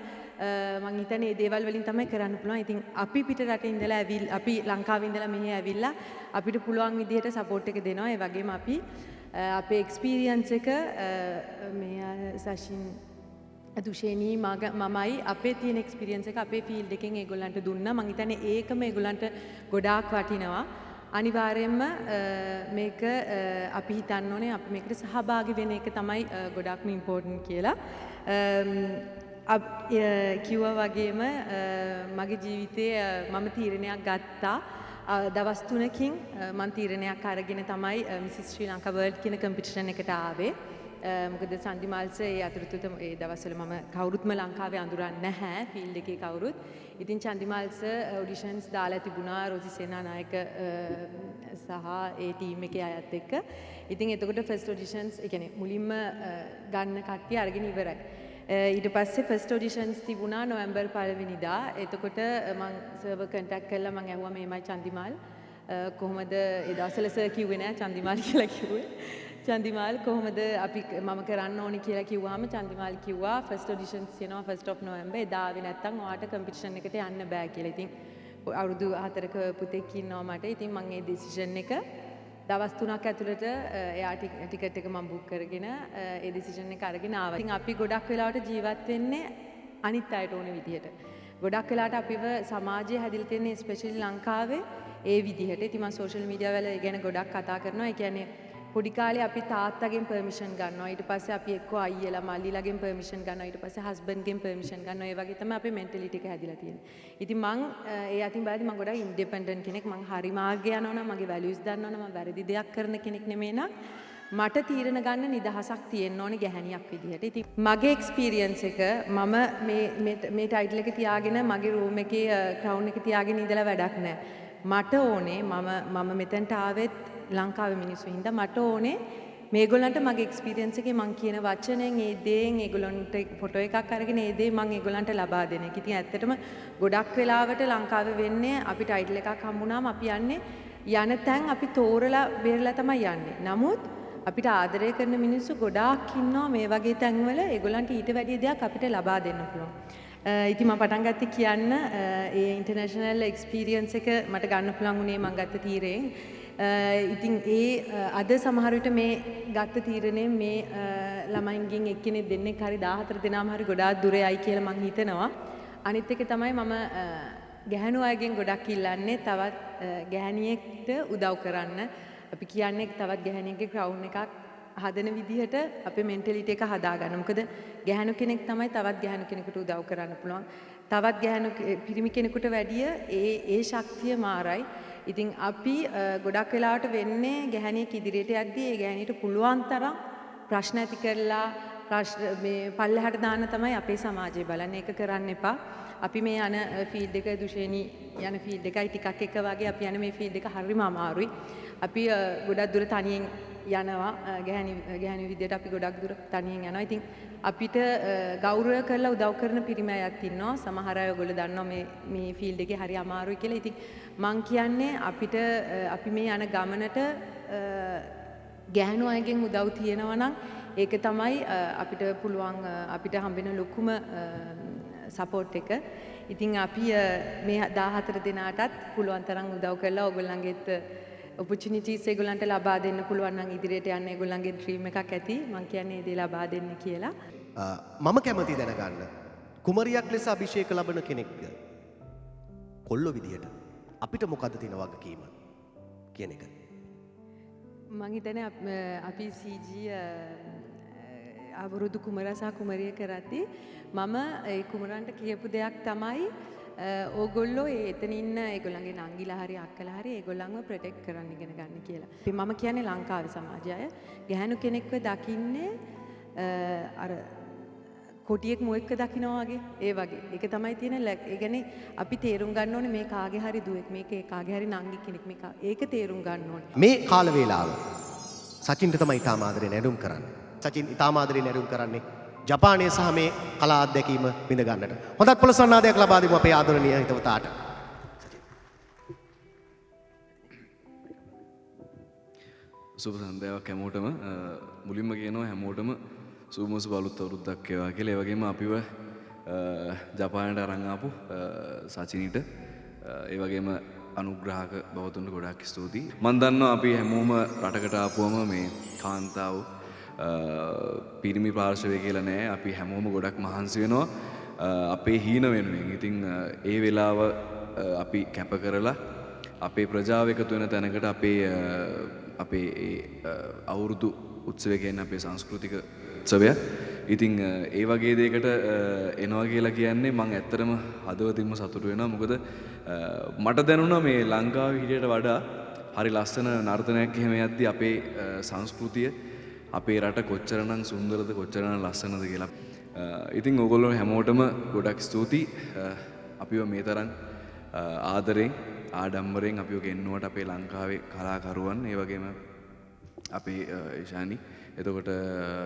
මං හිතන්නේ මේ දේවල් වලින් තමයි කරන්න පුළුවන්. ඉතින් අපි පිට රටේ ඉඳලා ඇවිල් අපි ලංකාවේ ඉඳලා මෙහි ඇවිල්ලා අපිට පුළුවන් විදිහට සපෝට් එක දෙනවා. ඒ වගේම අපි අපේ එක්ස්පීරියන්ස් එක මේ සශින්, දුෂේනී, මමයි අපේ තියෙන එක්ස්පීරියන්ස් එක අපේ ෆීල්ඩ් එකෙන් ඒගොල්ලන්ට දුන්නා. මං හිතන්නේ ඒකම ඒගොල්ලන්ට ගොඩාක් වටිනවා. අනිවාර්යයෙන්ම මේක අපි හිතන්න ඕනේ අපි මේකට සහභාගී වෙන එක තමයි ගොඩාක්ම ඉම්පෝටන්ට් කියලා. කිව්වා වගේම මගේ ජීවිතේ මම තීරණයක් ගත්තා. දවස් 3කින් මං තීරණයක් අරගෙන තමයි මිසිස් ශ්‍රී ලංකා වර්ල්ඩ් කියන කම්පිටිෂන් එකට ආවේ. මොකද චන්දිමාල් සර් ඒ අතරතුර ඒ දවස්වල මම කවුරුත්ම ලංකාවේ අඳුරන්නේ නැහැ ෆීල්ඩ් එකේ කවුරුත්. ඉතින් චන්දිමාල් සර් ඔඩිෂන්ස් දාලා තිබුණා රෝසි සේනානායක සහ ඒ ටීම් එකේ අයත් එක්ක. ඉතින් එතකොට ෆස්ට් ඔඩිෂන්ස්, ඒ කියන්නේ මුලින්ම ගන්න කට්ටිය අරගෙන ඉවරයි. ඊට පස්සේ ෆස්ට් ඔඩිෂන්ස් තිබුණා නොවැම්බර් පළවෙනිදා. එතකොට මං සර්ව කන්ටැක්ට් කරලා මං ඇහුවා, මෙහෙමයි චන්දිමාල්, කොහොමද? ඒ දවස්වල සර් කිව්වේ නෑ, චන්දිමාල් කියලා කිව්වේ. චන්දිමාල්, කොහොමද අපි මම කරන්න ඕනි කියලා කිව්වහම චන්දිමාල් කිව්වා ෆස්ට් ඔඩිෂන්ස් තියෙනවා 1st of November, එදා ආවේ නැත්තම් ඔයාට කම්පිටිෂන් එකට යන්න බෑ කියලා. ඉතින් අවුරුදු 4ක පුතෙක් ඉන්නවා මට. ඉතින් මං ඒ ඩිසිෂන් එක දවස් 3ක් ඇතුළත එයා ටිකට් එක මං බුක් කරගෙන ඒ ඩිසිෂන් එක අරගෙන ආවා. ඉතින් අපි ගොඩක් වෙලාවට ජීවත් වෙන්නේ අනිත් අයට ඕන විදිහට. ගොඩක් වෙලාට අපිව සමාජයේ හැදිලා තියෙන, ස්පෙෂලි ලංකාවේ, ඒ විදිහට. ඉතින් මම සෝෂල් මීඩියා වල ඒ ගැන ගොඩක් කතා කරනවා. ඒ කියන්නේ පොඩි කාලේ අපි තාත්තගෙන් පර්මිෂන් ගන්නවා. ඊට පස්සේ අපි එක්කෝ අයියලා මල්ලිලාගෙන් පර්මිෂන් ගන්නවා. ඊට පස්සේ හස්බන්ඩ්ගෙන් පර්මිෂන් ගන්නවා. ඒ වගේ තමයි අපේ මෙන්ටැලිටි එක හැදිලා තියෙන්නේ. ඉතින් මං ඒ අතින් බලද්දි මං ගොඩක් ඉන්ඩිපෙන්ඩන්ට් කෙනෙක්. මං හරි මාර්ගේ යනවා නම්, මගේ වැලියුස් දන්නවා නම්, මං වැරදි දෙයක් කරන කෙනෙක් නෙමෙයි නම්, මට තීරණ ගන්න නිදහසක් තියෙන්න ඕනේ ගැහැණියක් විදිහට. ඉතින් මගේ එක්ස්පීරියන්ස් එක, මම මේ මේ මේ ටයිටල් එක තියාගෙන, මගේ රූම් එකේ ක්‍රවුන් එක තියාගෙන ඉඳලා වැඩක් නැහැ. මට ඕනේ, මම මම මෙතනට ආවෙත් ලංකාවේ මිනිස්සු හින්දා, මට ඕනේ මේගොල්ලන්ට මගේ එක්ස්පීරියන්ස් එකේ මං කියන වචනෙන්, ඒ දේෙන්, ඒගොල්ලන්ට ෆොටෝ එකක් අරගෙන ඒ දේ මං ඒගොල්ලන්ට ලබා දෙන එක. ඉතින් ඇත්තටම ගොඩක් වෙලාවට ලංකාවේ වෙන්නේ අපි ටයිටල් එකක් හම්බුනාම අපි යන්නේ යන තැන් අපි තෝරලා බේරලා තමයි යන්නේ. නමුත් අපිට ආදරය කරන මිනිස්සු ගොඩාක් ඉන්නවා මේ වගේ තැන්වල. ඒගොල්ලන්ට ඊට වැඩිය දෙයක් අපිට ලබා දෙන්න පුළුවන්. ඉතින් මම පටන් ගත්තේ කියන්න ඒ ඉන්ටර්නැෂනල් එක්ස්පීරියන්ස් එක මට ගන්න පුළුවන් වුණේ මං ගත්ත තීරයෙන්. ඉතින් ඒ අද සමහර විට මේ ගත්ත තීරණයෙන් මේ ළමයින්ගෙන් එක්කෙනෙක් දෙන්නෙක් හරි 14 දෙනාම හරි ගොඩාක් දුර යයි කියලා මං හිතනවා. අනිත් එක තමයි මම ගැහැණු අයගෙන් ගොඩක් ඉල්ලන්නේ තවත් ගැහැණියෙක්ට උදව් කරන්න. අපි කියන්නේ තවත් ගැහැණියෙක්ගේ ක්‍රවුන් එකක් හදන විදිහට අපේ මෙන්ටලිටි එක හදාගන්න. මොකද ගැහැණු කෙනෙක් තමයි තවත් ගැහැණු කෙනෙකුට උදව් කරන්න පුළුවන්. තවත් ගැහැණු පිරිමි කෙනෙකුට වැඩිය ඒ ඒ ශක්තිය මාරයි. ඉතින් අපි ගොඩක් වෙලාවට වෙන්නේ ගැහැණියෙක් ඉදිරියට යද්දී ඒ ගැහැණියට පුළුවන් තරම් ප්‍රශ්න ඇති කරලා ප්‍රශ්න මේ පල්ලෙහාට දාන්න තමයි අපේ සමාජය බලන්නේ. ඒක කරන්න එපා. අපි මේ යන ෆීල්ඩ් එක, දුෂේනි යන ෆීල්ඩ් එකයි ටිකක් එක වගේ. අපි යන මේ ෆීල්ඩ් එක හරිම අමාරුයි. අපි ගොඩක් දුර තනියෙන් යනවා. ගැහැණි ගැහැණි විදියට අපි ගොඩක් දුර තනියෙන් යනවා. ඉතින් අපිට ගෞරව කරලා උදව් කරන පිරිමි අයත් ඉන්නවා. සමහර අය ඔයගොල්ලෝ දන්නවා මේ මේ ෆීල්ඩ් එකේ හරි අමාරුයි කියලා. ඉතින් මං කියන්නේ අපිට අපි මේ යන ගමනට ගැහැණු අයගෙන් උදව් තියෙනවා නම් ඒක තමයි අපිට පුළුවන්, අපිට හම්බෙන ලොකුම සපෝට් එක. ඉතින් අපි මේ 14 දෙනාටත් පුළුවන් තරම් උදව් කරලා ඔයගොල්ලන්ගෙත් ඔපචුනිටිස් ඒගොල්ලන්ට ලබා දෙන්න පුළුවන් නම්, ඉදිරියට යන්න ඒගොල්ලන්ගේ ඩ්‍රීම් එකක් ඇති. මං කියන්නේ ඒ දේ ලබා දෙන්න කියලා. මම කැමති දැනගන්න කුමරියක් ලෙස අභිෂේක ලබන කෙනෙක්ද කොල්ලො විදිහට අපිට මොකද්ද තියෙන වගකීම කියන එක. මං හිතන්නේ අපි CG අවුරුදු කුමරා සහ කුමරිය කරද්දි මම ඒ කුමරන්ට කියපු දෙයක් තමයි ඕගොල්ලෝ ඒ එතන ඉන්න ඒගොල්ලන්ගේ නංගිලා හරි අක්කලා හරි ඒගොල්ලන්ව ප්‍රොටෙක්ට් කරන්න ඉගෙන ගන්න කියලා. ඉතින් මම කියන්නේ ලංකාවේ සමාජය අය ගැහැණු කෙනෙක්ව දකින්නේ අර කොටියෙක් මුවෙක්ව දකිනවා වගේ, ඒ වගේ. ඒක තමයි තියෙන ඒ කියන්නේ අපි තේරුම් ගන්න ඕනේ මේ කාගේ හරි දුවෙක්, මේක ඒ කාගේ හරි නංගි කෙනෙක්, මේක ඒක තේරුම් ගන්න ඕනේ. මේ කාල වේලාව සචින්ට තමයි ඉතාම ආදරෙන් ඇඬුම් කරන්නේ. සචින් ඉතාම ආදරෙන් ඇඬුම් කරන්නේ ජපානය සහ මේ කලා අත්දැකීම විඳ ගන්නට. හොඳත් පොළසන් නාදයක් ලබා දෙමු අපේ ආදරණීය හිතවතාට. සුබ සන්ධ්‍යාවක් හැමෝටම. මුලින්ම කියනවා හැමෝටම සුබම සුබ අලුත් අවුරුද්දක් වේවා කියලා. ඒ වගේම අපිව ජපානයට අරන් ආපු සචිනිට, ඒ වගේම අනුග්‍රාහක භවතුන්ට ගොඩාක් ස්තුතියි. මං දන්නවා අපි හැමෝම රටකට ආපුවම මේ කාන්තාව පිරිමි පාර්ශවය කියලා නෑ. අපි හැමෝම ගොඩක් මහන්සි වෙනවා අපේ හීන වෙනුවෙන්. ඉතින් ඒ වෙලාව අපි කැප කරලා අපේ ප්‍රජාව එකතු වෙන තැනකට අපේ අපේ ඒ අවුරුදු උත්සවය කියන්නේ අපේ සංස්කෘතික උත්සවයක්. ඉතින් ඒ වගේ දෙයකට එනවා කියලා කියන්නේ මං ඇත්තටම හදවතින්ම සතුටු වෙනවා. මොකද මට දැනුණා මේ ලංකාවේ හිටියට වඩා හරි ලස්සන නර්තනයක් එහෙම යද්දි අපේ සංස්කෘතිය, අපේ රට කොච්චරනම් සුන්දරද, කොච්චරනම් ලස්සනද කියලා. ඉතින් ඕගොල්ලෝ හැමෝටම ගොඩක් ස්තුතියි. අපිව මේ තරම් ආදරෙන් ආඩම්බරෙන් අපිව ගෙන්නුවට අපේ ලංකාවේ කලාකරුවන්, ඒ වගේම අපේ ඉෂානි, එතකොට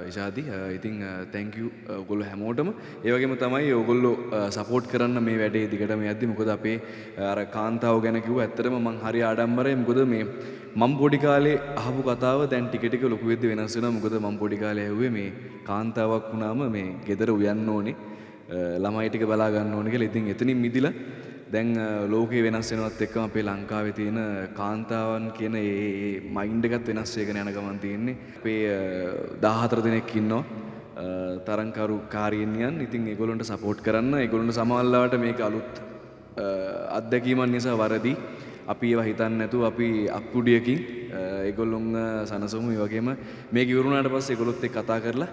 ඉෂාදි, ඉතින් thank you ඔයගොල්ලෝ හැමෝටම. ඒ වගේම තමයි ඔයගොල්ලෝ සපෝට් කරන්න මේ වැඩේ දිගටම යද්දි. මොකද අපේ අර කාන්තාව ගැන කිව්වා, ඇත්තටම මං හරි ආඩම්බරයි. මොකද මේ මං පොඩි කාලේ අහපු කතාව දැන් ටික ටික ලොකු වෙද්දි වෙනස් වෙනවා. මොකද මං පොඩි කාලේ ඇහුවේ මේ කාන්තාවක් වුණාම මේ ගෙදර උයන්න ඕනේ, ළමයි ටික බලා ගන්න ඕනේ කියලා. ඉතින් එතනින් මිදිලා දැන් ලෝකේ වෙනස් වෙනවත් එක්කම අපේ ලංකාවේ තියෙන කාන්තාවන් කියන ඒ ඒ මයින්ඩ් එකත් වෙනස් වෙගෙන යන ගමන් තියෙන්නේ. අපේ 14 දෙනෙක් ඉන්නවා. තරංකරු කාරියනියන්. ඉතින් ඒගොල්ලන්ට සපෝට් කරන්න. ඒගොල්ලන්ට සමහරවිට මේක අලුත් අත්දැකීමක් නිසා වරදි. අපි ඒවා හිතන්නේ නැතුව අපි අප්පුඩියකින් ඒගොල්ලොන් සනසමු. ඒ වගේම මේක ඉවර වුණාට පස්සේ ඒගොල්ලොත් එක්ක කතා කරලා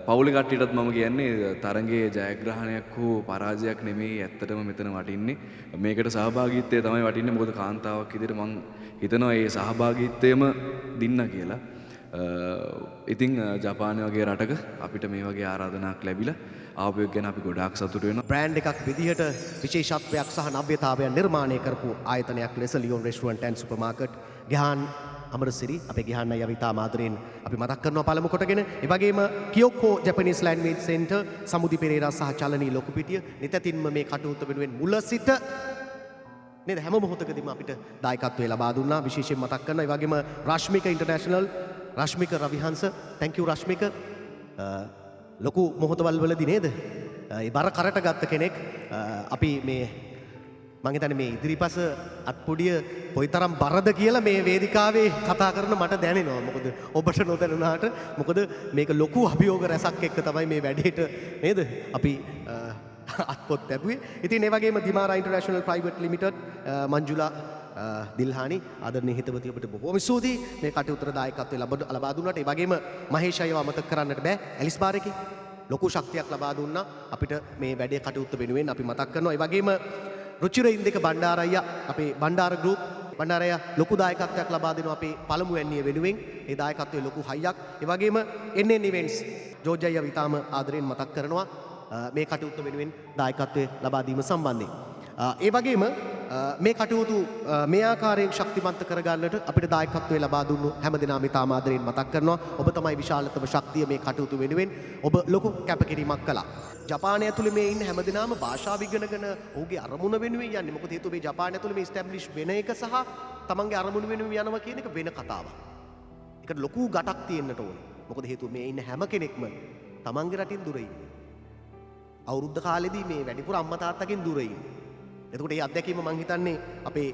පවුලේ කට්ටියටත් මම කියන්නේ තරඟයේ ජයග්‍රහණයක් හෝ පරාජයක් නෙමෙයි ඇත්තටම මෙතන වටින්නේ. මේකට සහභාගීත්වය තමයි වටින්නේ. මොකද කාන්තාවක් විදිහට මං හිතනවා ඒ සහභාගීත්වයම දින්න කියලා. ඉතින් ජපානය වගේ රටක අපිට මේ වගේ ආරාධනාවක් ලැබිලා ආපු එක ගැන අපි ගොඩාක් සතුටු වෙනවා. බ්‍රෑන්ඩ් එකක් විදිහට විශේෂත්වයක් සහ නව්‍යතාවයක් නිර්මාණය කරපු ආයතනයක් ලෙස Leon restaurant and supermarket Gihan Amarasiri අපේ ගිහාන් අයියා ඉතාම ආදරයෙන් අපි මතක් කරනවා පළමු කොටගෙන. ඒ වගේම කියොකෝ ජපනීස් ලැන්ග්වේජ් සෙන්ටර් සමුදි පෙරේරා සහ චලනී ලොකුපිටිය නිතැතින්ම මේ කටයුත්ත වෙනුවෙන් මුල සිට නේද හැම මොහොතකදීම අපිට දායකත්වය ලබා දුන්නා. විශේෂයෙන් මතක් කරනවා. ඒ වගේම Rashmika international Rashmika රවිහංශ, thank you Rashmika. ලොකු මොහොතවල් වලදී නේද ඒ බර කරට ගත්ත කෙනෙක්. අපි මේ මං හිතන්නේ මේ ඉදිරිපස අත්පොඩිය කොයිතරම් බරද කියලා මේ වේදිකාවේ කතා කරන මට දැනෙනවා. මොකද ඔබට නොදැනුණාට මොකද මේක ලොකු අභියෝග රැසක් එක්ක තමයි මේ වැඩේට නේද අපි අත්පොත් ලැබුවේ. ඉතින් ඒ වගේම Dimara international private limited Manjula Dilhani ආදරණීය හිතවතිය ඔබට බොහෝම ස්තුතියි මේ කටයුත්තට දායකත්වය ලබා දුන්නාට. ඒ වගේම මහේෂ් අයියව අමතක කරන්නට බෑ. ඇලිස් බාර් එකේ ලොකු ශක්තියක් ලබා දුන්නා අපිට මේ වැඩේ කටයුත්ත වෙනුවෙන් අපි මතක් කරනවා. ඒ වගේම රුචිර ඉන්දික බණ්ඩාර අයියා අපේ බණ්ඩාර ගෲප් බණ්ඩාර අයියා ලොකු දායකත්වයක් ලබා දෙනවා අපේ පළමු වැන්නිය වෙනුවෙන්. ඒ දායකත්වයේ ලොකු හයියක්. ඒ වගේම NN events George අයියා ඉතාම ආදරයෙන් මතක් කරනවා මේ කටයුත්ත වෙනුවෙන් දායකත්වය ලබා දීම සම්බන්ධයෙන්. ඒ වගේම මේ කටයුතු මේ ආකාරයෙන් ශක්තිමත් කරගන්නට අපිට දායකත්වය ලබා දුන්නු හැම දෙනාම ඉතාම ආදරයෙන් මතක් කරනවා. ඔබ තමයි විශාලතම ශක්තිය මේ කටයුතු වෙනුවෙන්. ඔබ ලොකු කැපකිරීමක් කළා. ජපානය ඇතුලේ මේ ඉන්න හැම දෙනාම භාෂාව ඉගෙනගෙන ඔහුගේ අරමුණ වෙනුවෙන් යන්නේ. මොකද හේතුව මේ ජපානය ඇතුලේ මේ එස්ටැබ්ලිෂ් වෙන එක සහ තමන්ගේ අරමුණ වෙනුවෙන් යනවා කියන එක වෙන කතාවක්. ඒකට ලොකු ගටක් තියෙන්නට ඕනේ. මොකද හේතුව මේ ඉන්න හැම කෙනෙක්ම තමන්ගේ රටින් දුර ඉන්නේ. අවුරුද්ද කාලෙදී මේ වැඩිපුර අම්මා තාත්තගෙන් දුර ඉන්නේ. එතකොට මේ අත්දැකීම මං හිතන්නේ අපේ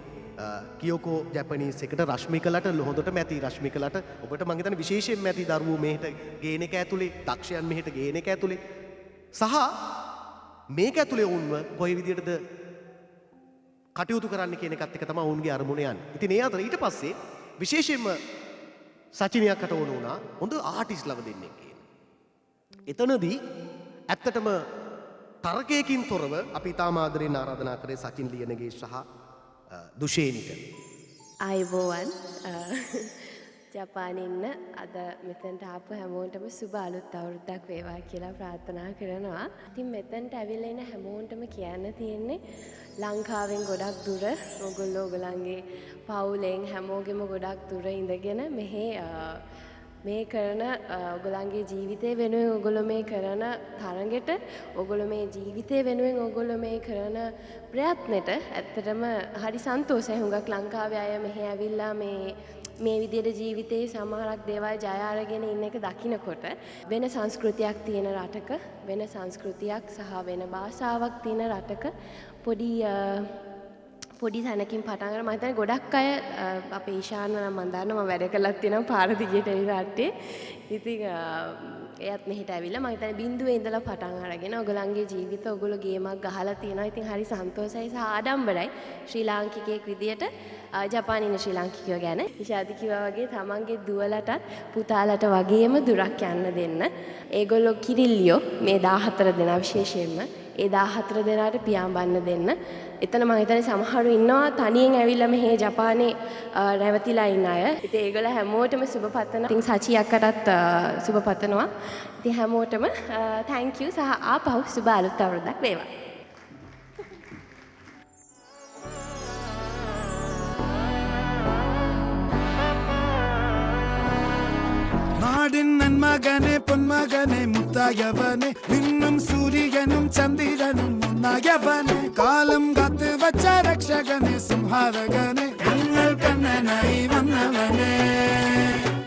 කියොකෝ ජපනීස් එකට රශ්මිකලට හොඳටම ඇති. රශ්මිකලට ඔබට මං හිතන්නේ විශේෂයෙන්ම ඇති දරුවෝ මෙහෙට ගේන එක ඇතුලේ, දක්ෂයන් මෙහෙට ගේන එක ඇතුලේ සහ මේක ඇතුලේ ඔවුන්ව කොයි විදියටද කටයුතු කරන්න කියන එකත් එක තමයි ඔවුන්ගේ අරමුණ යන්නේ. ඉතින් ඒ අතර ඊට පස්සේ විශේෂයෙන්ම සචිනියක්කට ඕන වුණා හොඳ ආටිස්ට් ලව දෙන්නෙක් ගේන්න. එතනදී ඇත්තටම තර්කයකින් තොරව අපි ඉතාම ආදරයෙන් ආරාධනා කරේ සචින් ලියනගේ සහ දුෂේනිට. ආයුබෝවන්. ජපානයේ ඉන්න අද මෙතනට ආපු හැමෝටම සුබ අලුත් අවුරුද්දක් වේවා කියලා ප්‍රාර්ථනා කරනවා. ඉතින් මෙතනට ඇවිල්ලා ඉන්න හැමෝටම කියන්න තියෙන්නේ ලංකාවෙන් ගොඩක් දුර ඔයගොල්ලෝ ඔයගොල්ලන්ගේ පවුලෙන් හැමෝගෙම ගොඩක් දුර ඉඳගෙන මෙහි මේ කරන ඔයගොල්ලන්ගේ ජීවිතය වෙනුවෙන් ඔයගොල්ලෝ මේ කරන තරඟෙට ඔයගොල්ලෝ මේ ජීවිතය වෙනුවෙන් ඔයගොල්ලෝ මේ කරන ප්‍රයත්නෙට ඇත්තටම හරි සන්තෝෂයි. හුඟක් ලංකාවේ අය මෙහි ඇවිල්ලා මේ විදියට ජීවිතේ සමහරක් දේවල් ජය අරගෙන ඉන්න එක දකිනකොට වෙන සංස්කෘතියක් තියෙන රටක වෙන සංස්කෘතියක් සහ වෙන භාෂාවක් තියෙන රටක පොඩි තැනකින් පටන් ගන්න මම හිතන්නේ ගොඩක් අය අපේ ඊශාන්ව නම් මම දන්නවා මම වැඩ කළත් තියෙනවා පාර දිගට එන රටේ. ඉතින් එයත් මෙහෙට ඇවිල්ලා මම හිතන්නේ බින්දුවේ ඉඳලා පටන් අරගෙන ඔයගොල්ලන්ගේ ජීවිත ඔයගොල්ලෝ ගේමක් ගහලා තියෙනවා. ඉතින් හරි සන්තෝෂයි සහ ආඩම්බරයි ශ්‍රී ලාංකිකයෙක් විදියට ජපානයේ ඉන්න ශ්‍රී ලාංකිකයෝ ගැන. ඉෂාදි කිව්වා වගේ තමන්ගේ දුවලටත් පුතාලට වගේම දුරක් යන්න දෙන්න. ඒගොල්ලෝ කිරිල්ලියෝ මේ 14 දෙනා විශේෂයෙන්ම ඒ 14 දෙනාට පියාඹන්න දෙන්න. එතන මං හිතන්නේ සමහරු ඉන්නවා තනියෙන් ඇවිල්ලා මෙහි ජපානයේ රැවටිලා ඉන්න අය. ඉතින් ඒගොල්ලෝ හැමෝටම සුබ පතනවා. ඉතින් සචි අක්කටත් සුබ පතනවා. ඉතින් හැමෝටම thank you සහ ආපහු සුබ අලුත් අවුරුද්දක් වේවා. നാടിൻ നന്മകനെ പൊന്മകനെ മുത്തായവനെ മിന്നും സൂര്യനും ചന്ദ്രനും ഒന്നായവനെ കാലം കാത്തു വച്ച രക്ഷകനെ സംഹാരകനെ ഞങ്ങൾ കണ്ണനായി വന്നവനെ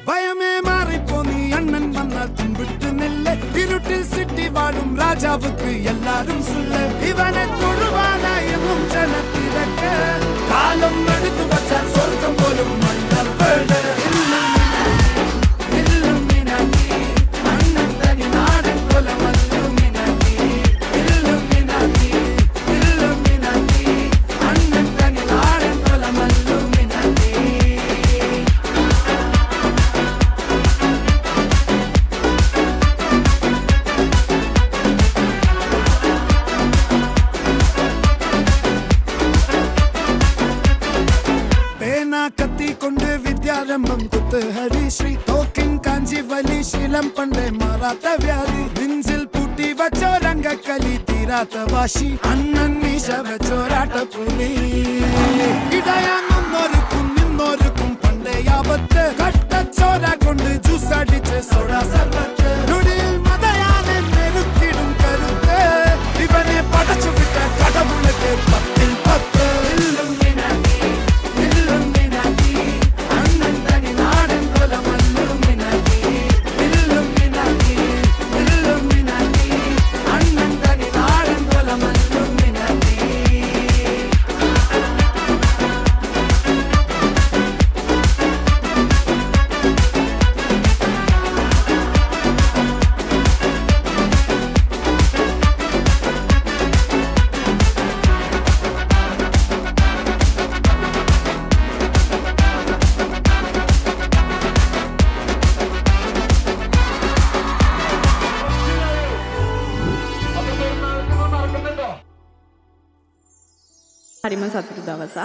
ഭയമേ മാറിപ്പോ നീ അണ്ണൻ വന്നാൽ തുമ്പിട്ടുന്നില്ലേ ഇരുട്ടിൽ സിറ്റി വാഴും രാജാവുക്ക് എല്ലാരും സുല്ല് ഇവനെ തൊഴുവാനായെന്നും ജനത്തിരക്ക് കാലം എടുത്തു വച്ചാൽ സ്വർഗം പോലും മണ്ണപ്പെട്. ആരംഭം കുത്ത് ഹരിശ്രീ തോക്കിൻ കാഞ്ചി വലി ശീലം പണ്ടേ മാറാത്ത വ്യാധി നെഞ്ചിൽ പൂട്ടി വച്ചോരംഗക്കലി തീരാത്ത വാശി അണ്ണൻ മീശ വെച്ചോരാട്ടപ്പുലി ഇടയാങ്ങൊന്നൊരുക്കും നിന്നൊരുക്കും പണ്ടേ ആപത്ത് കട്ടച്ചോര കൊണ്ട് ജ്യൂസ് അടിച്ച് സോഡ സർബത്ത് നൊടിയിൽ മതയാനെ മെരുക്കിടും കരുത്ത് ഇവനെ പടച്ചു വിട്ട കടവുളക്ക് 10-ൽ 10. അണ്ണൻ തനി നാടൻ കൊലമല്ലുമിനതി ഇല്ലുമിനതി ഇല്ലുമിനതി അണ്ണൻ തനി നാടൻ കൊലമല്ലുമിനതി. හරිම සතුටු දවසක්.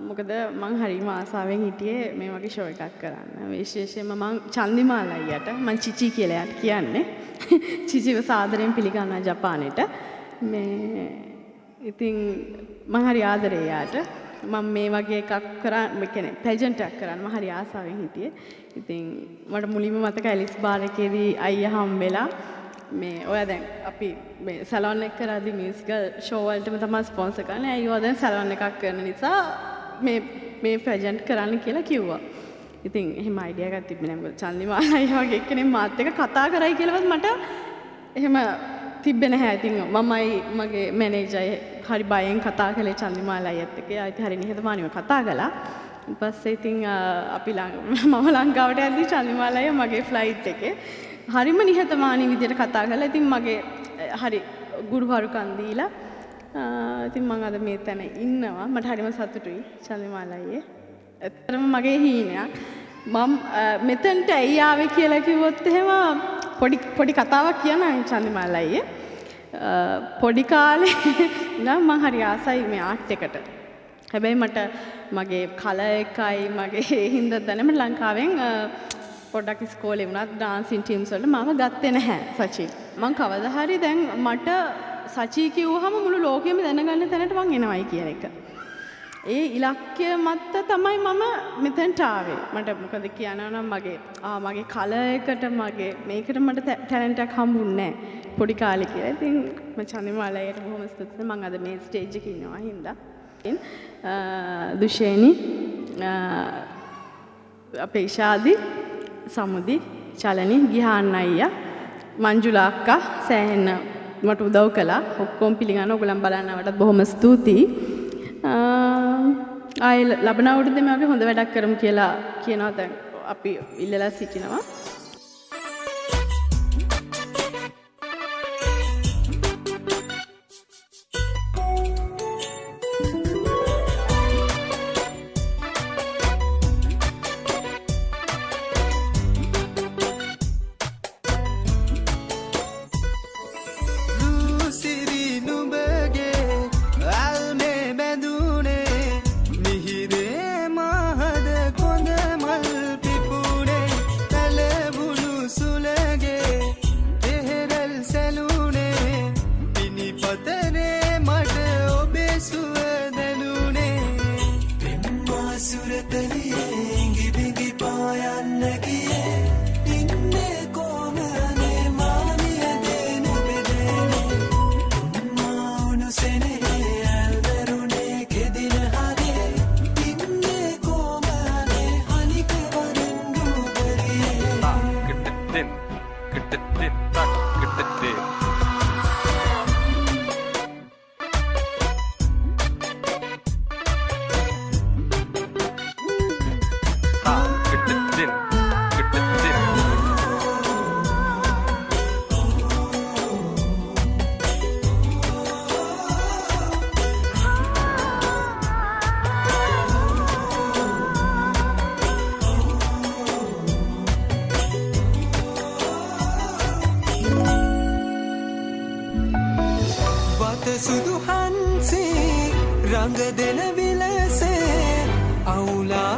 මොකද මං හරිම ආසාවෙන් හිටියේ මේ වගේ ෂෝ එකක් කරන්න. විශේෂයෙන්ම මං චන්දිමාල් අයියට, මං චිචි කියලා එයාට කියන්නේ. චිචිව සාදරයෙන් පිළිගන්නවා ජපානෙට. මේ ඉතින් මං හරි ආදරේ එයාට. මං මේ වගේ එකක් කරා, මේ කියන්නේ පැජන්ට් එකක් කරන්න මං හරි ආසාවෙන් හිටියේ. ඉතින් මට මුලින්ම මතකයි ඇලිස් බාර් එකේදී අයියා හම්බෙලා මේ ඔයා දැන් අපි මේ සැලොන් එක කරද්දි මියුසිකල් ෂෝ වලටම තමයි ස්පොන්සර් කරන්නේ. ඇයි ඔයා දැන් සැලොන් එකක් කරන නිසා මේ මේ ප්‍රෙසන්ට් කරන්න කියලා කිව්වා. ඉතින් එහෙම අයිඩියා එකක් තිබ්බේ නෑ. මොකද චන්දිමාල් අයියා වගේ එක්කෙනෙක් මාත් එක්ක කතා කරයි කියලාවත් මට එහෙම තිබ්බේ නැහැ. ඉතින් මමයි මගේ මැනේජර් හරි බයෙන් කතා කළේ චන්දිමාල් අයියත් එක්ක. එයා ඉතින් හරි නිහතමානීව කතා කළා. ඊට පස්සේ ඉතින් අපි මම ලංකාවට යද්දි චන්දිමාල් අයියා මගේ ෆ්ලයිට් එකේ හරිම නිහතමානී විදියට කතා කරලා ඉතින් මගේ හරි ගුරුහරුකම් දීලා ඉතින් මං අද මේ තැන ඉන්නවා. මට හරිම සතුටුයි චන්දිමාල් අයියේ. ඇත්තටම මගේ හීනයක්. මං මෙතනට ඇයි ආවේ කියලා කිව්වොත් එහෙම පොඩි පොඩි කතාවක් කියන්නම් චන්දිමාල් අයියේ. පොඩි කාලේ ඉඳන් මං හරි ආසයි මේ ආර්ට් එකට. හැබැයි මට මගේ කලර් එකයි මගේ ඒ හින්දා දැනෙම ලංකාවෙන් පොඩ්ඩක් ඉස්කෝලේ වුණත් ඩාන්සින් ටීම්ස් වලට මාව ගත්තේ නැහැ සචි. මං කවදා හරි දැන් මට සචි කිව්වහම මුළු ලෝකෙම දැනගන්න තැනට මං එනවයි කියන එක. ඒ ඉලක්කය මත තමයි මම මෙතනට ආවේ. මට මොකද කියනවා නම් මගේ මගේ කලර් එකට මගේ මේකට මට ටැලන්ට් එකක් හම්බුන්නේ නැහැ පොඩි කාලේ කියලා. ඉතින් මම චන්දිමාල් අයියට බොහොම ස්තුතියි. මං අද මේ ස්ටේජ් එකේ ඉන්නවා හින්දා. ඉතින් දුෂේනි, අපේ ඉෂාදි, සමුදි, චලනි, ගිහාන් අයියා, මංජුලා අක්කා සෑහෙන මට උදව් කළා. ඔක්කොම පිළිගන්න ඔයගොල්ලන් බලන්න ආවටත් බොහොම ස්තුතියි. ආයෙ ලබන අවුරුද්දේ මේ වගේ හොඳ වැඩක් කරමු කියලා කියනවා. දැන් අපි ඉල්ලලා සිටිනවා. සුදු හන්සේ රඟ දෙන විලසේ අවුලා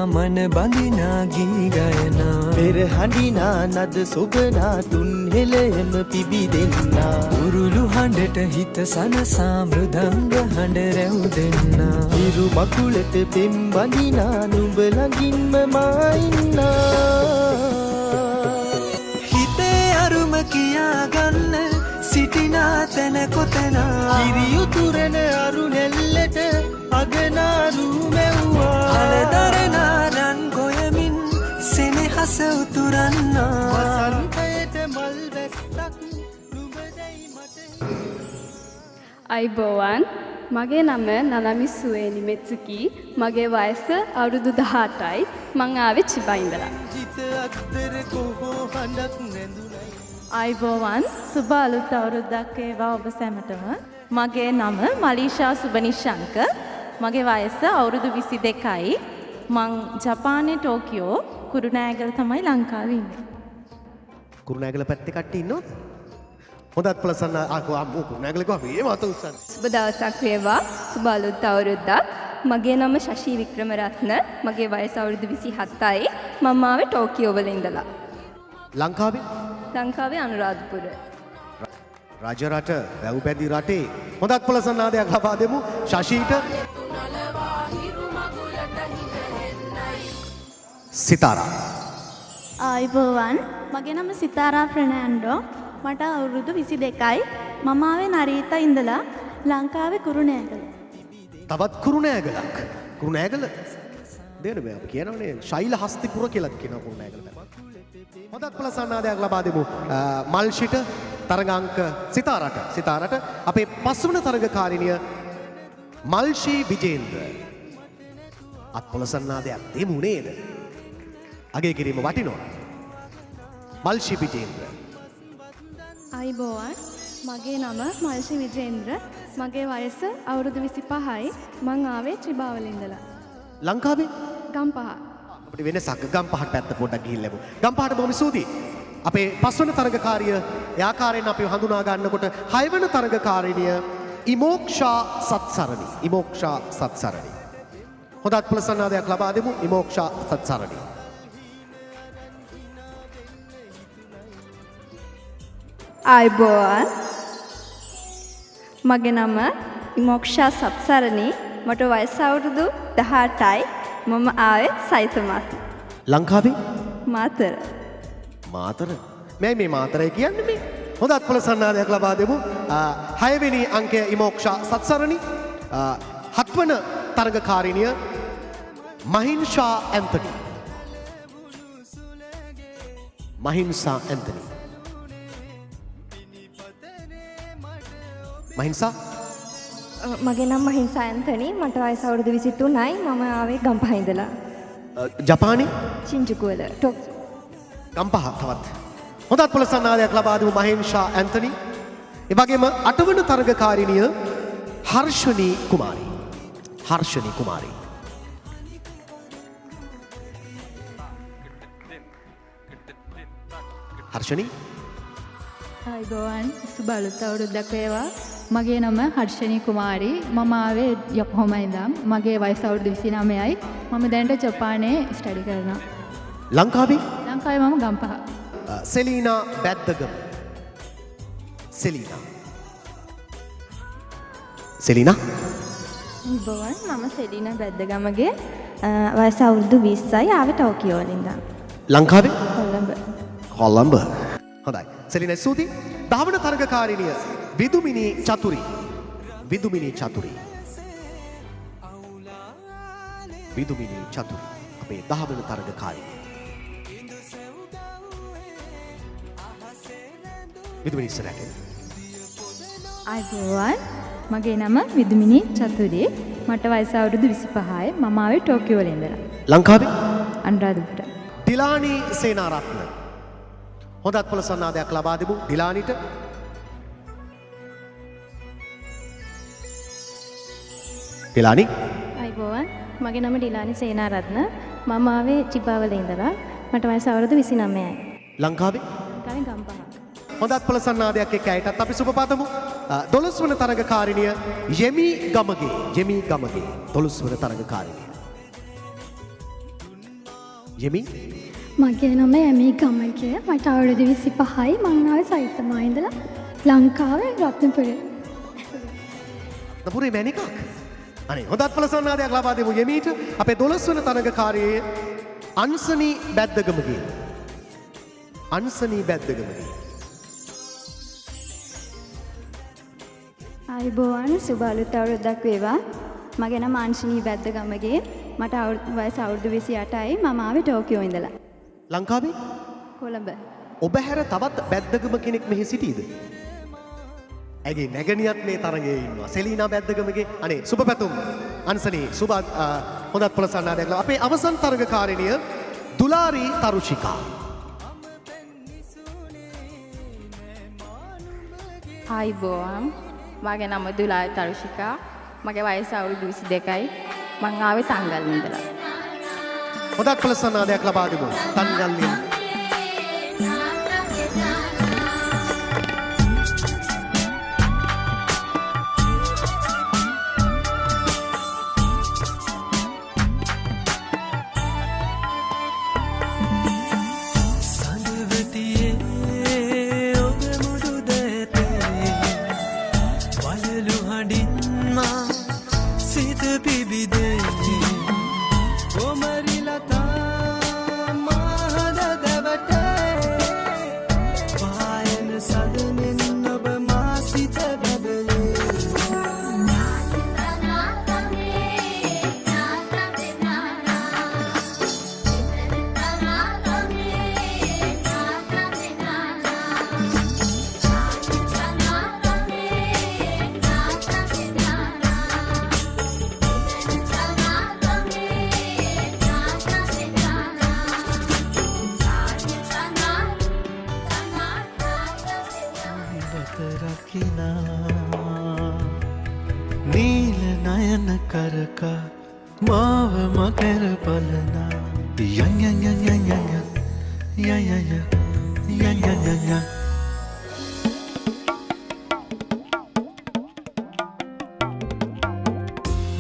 මන බඳිනා ගී ගයනා පෙර හඬිනා නද සොබනා තුන් හෙළයම පිබිදෙන්නා උරුළු හඬට හිත සනසා මෘදංග හඬ රැව් දෙන්නා හිරු මකුලට පෙම් බඳිනා නුඹ ළඟින්ම මා ඉන්නා. තැන කොතැන කිරි උතුරන අරුණැල්ලට අගනාරු මැව්වා අලදරනා රන් ගොයමින් සෙනෙහස උතුරන්නා වසන්තයට මල් වැස්සක් නුඹ දැයි මට. අයිබෝවන්, මගේ නම නනමි සුවේනි මෙත්සුකි. මගේ වයස අවුරුදු 18යි. මං ආවේ චිබා ඉඳලා. හිත අත්තර කොහෝ හඬක් නැඳුනයි. ආයුබෝවන්, සුබ අලුත් අවුරුද්දක් වේවා ඔබ සැමටම. මගේ නම මලීෂා සුබනිශංක. මගේ වයස අවුරුදු 22යි. මං ජපානයේ ටෝකියෝ කුරුණෑගල තමයි ලංකාවේ ඉන්නේ. කුරුණෑගල පැත්තේ කට්ටිය ඉන්නවද? හොඳත් ප්‍රසන්න ආ අම්මෝ කුරුණෑගල කිව්වම මේ මත උස්සන්න. සුබ දවසක් වේවා. සුබ අලුත් අවුරුද්දක්. මගේ නම ශශී වික්‍රමරත්න. මගේ වයස අවුරුදු 27යි. මම ආවේ ටෝකියෝ වල ඉඳලා. ලංකාවේ? ලංකාවේ අනුරාධපුර. රජරට වැව් බැඳි රටේ හොඳත් ප්‍රසන්නාදයක් ලබා දෙමු ශශීට. සිතාරා. ආයුබෝවන්, මගේ නම සිතාරා ෆ්‍රනෑන්ඩෝ. මට අවුරුදු 22යි. මම ආවේ නරීතා ඉඳලා, ලංකාවේ කුරුණෑගල. තවත් කුරුණෑගලක්. කුරුණෑගල දෙන මේ අපි කියනවනේ ශෛල හස්තිපුර කියලාත් කියනවා කුරුණෑගල පැත්ත. හොඳත් ප්‍රසන්නාදයක් ලබා දෙමු මල්ෂිට තරග අංක සිතාරට. සිතාරට අපේ පස්වන තරගකාරිනිය මල්ෂී විජේන්ද්‍ර. අත්පොළසන්නාදයක් දෙමු නේද? අගය කිරීම වටිනවා. මල්ෂී විජේන්ද්‍ර. ආයුබෝවන්, මගේ නම මල්ෂි විජේන්ද්‍ර. මගේ වයස අවුරුදු 25යි. මං ආවේ චිබාවල ඉඳලා. ලංකාවේ? ගම්පහ. අපිට වෙනසක් ගම්පහට පැත්ත පොඩ්ඩක් ගිහින් ලැබුවා. ගම්පහට බොහොම ස්තුතියි. අපේ පස්වන තරගකාරිය ඒ ආකාරයෙන් අපි හඳුනා ගන්නකොට හයවන තරගකාරිනිය ඉමෝක්ෂා සත්සරණි. ඉමෝක්ෂා සත්සරණි. හොඳත් ප්‍රසන්නාදයක් ලබා දෙමු ඉමෝක්ෂා සත්සරණි. ආයුබෝවන්, මගේ නම ඉමෝක්ෂා සත්සරණි. මට වයස අවුරුදු 18යි. මම ආවේ සයිතමත්. ලංකාවේ? මාතර. මාතර? මැයි මේ මාතරයි කියන්නේ මේ? හොඳත් ප්‍රසන්නාදයක් ලබා දෙමු. හයවෙනි අංකය ඉමෝක්ෂා සත්සරණි. හත්වන තරගකාරිනිය මහින්ෂා ඇන්තනි. මහින්සා ඇන්තනි. මහින්සා? මගේ නම මහින්සා ඇන්තනි. මට වයස අවුරුදු 23යි. මම ආවේ ගම්පහ ඉඳලා. ජපානයේ? ෂින්ජුකු වල. ගම්පහ තවත්. හොඳත් ප්‍රසන්නාදයක් ලබා දෙමු මහින්ෂා ඇන්තනි. ඒ වගේම අටවන තරගකාරිනිය හර්ෂණී කුමාරි. හර්ෂණී කුමාරි. හර්ෂණී. ආයුබෝවන්, සුබ අලුත් අවුරුද්දක් වේවා. මගේ නම හර්ෂණී කුමාරි. මම ආවේ යොකෝහාමා ඉඳන්. මගේ වයස අවුරුදු 29යි. මම දැනට ජපානයේ ස්ටඩි කරනවා. ලංකාවේ? ලංකාවේ මම ගම්පහ. සෙලීනා බැද්දගම. සෙලීනා. සෙලීනා. ආයුබෝවන්, මම සෙලීනා බැද්දගමගේ වයස අවුරුදු 20යි. ආවේ ටෝකියෝ වල ඉඳන්. ලංකාවේ? කොළඹ. කොළඹ. හොඳයි. සෙලීනා ස්තුතියි. දහවන තරගකාරිනිය විදුමිනී චතුරි. විදුමිනී චතුරි. විදුමිනී චතුරි. අපේ දහවන තරගකාරිනිය. විදුමිනී ඉස්සරහට එන්න. ආයුබෝවන්, මගේ නම විදුමිනී චතුරි. මට වයස අවුරුදු 25යි. මම ආවේ ටෝකියෝ වල ඉඳලා. ලංකාවේ? අනුරාධපුර. ඩිලානි සේනාරත්න. හොඳත් ප්‍රසන්නාදයක් ලබා දෙමු ඩිලානිට. ඩිලානි. ආයුබෝවන්, මගේ නම ඩිලානි සේනාරත්න. මම ආවේ චිබාවල ඉඳලා. මට වයස අවුරුදු 29යි. ලංකාවේ? ලංකාවේ ගම්පහ. හොඳත් ප්‍රසන්නාදයක් එක්ක ඇයටත් අපි සුබ පතමු. 12 වන තරගකාරිනිය යෙමි ගමගේ. යෙමි ගමගේ 12 වන තරගකාරිනිය. යෙමි. මගේ නම යමි ගමගේ. මට අවුරුදු 25යි. මං ආවේ සයිතමා ඉඳලා. ලංකාවේ රත්නපුරේ. රත්නපුරේ මැණිකක්. අනේ හොඳත් ප්‍රසන්නාදයක් ලබා දෙමු යෙමීට. අපේ 12 වන තරගකාරිය අන්සනි බැද්දගමගේ. අන්සනි බැද්දගමගේ. ආයුබෝවන්, සුබ අලුත් අවුරුද්දක් වේවා. මගේ නම අංශනී බැද්දගමගේ. මට වයස අවුරුදු 28යි. මම ආවේ ටෝකියෝ ඉඳලා. ලංකාවේ? කොළඹ. ඔබ හැර තවත් බැද්දගම කෙනෙක් මෙහි සිටීද? ඇගේ නැගණියත් මේ තරගයේ ඉන්නවා. සෙලීනා බැද්දගමගේ. අනේ සුබ පැතුම්. අන්සනී සුබ හොඳත් පොළසන්නාදයක් ලබා. අපේ අවසන් තරගකාරිනිය දුලාරි තරුෂිකා. ආයුබෝවන්, මගේ නම දුලාරි තරුෂිකා. මගේ වයස අවුරුදු 22යි. මං ආවේ තංගල්ල ඉඳලා. හොඳත් පොළසන්නාදයක් ලබා දෙමු. තංගල්ලෙන්. සඳවතියේ ඔබ මුදු දෑතේ වලලු හඬින් මා සිත පිබිදේ. කොමරි ලතා මා හද දැවටේ පායන සදනෙන් ඔබ මා සිත බැබලේ. රකිනා නීල නයන කරකා මාව මකර බලනා. යන් යන් යන් යන් යන් යන් යන් යන් යන් යන් යන් යන්.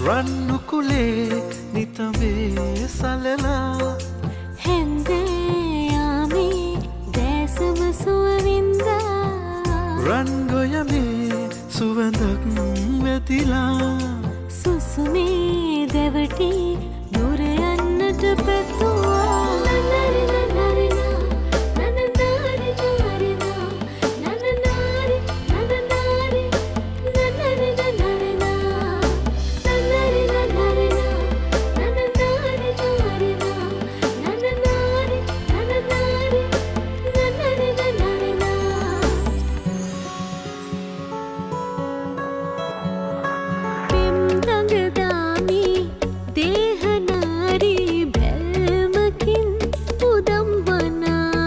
රන්නු කුලේ නිතඹේ සලලා හැන්දේ යාමේ දැසම සුව වින්දා. රන් ගොයමේ සුවඳක් වැතිලා සුසුමේ දැවටි දුර යන්නට පැතුවා. නනරි නනරි නා නනනාරි නාරි නා නනනාරි නනනාරි නනරි නනරි නා නනරි නනරි නා නනනාරි නාරි නා නනනාරි නනනාරි නනරි නනරි නා. පෙම් රඟදාමි දේහනාරි බැල්මකින් උදම් වනා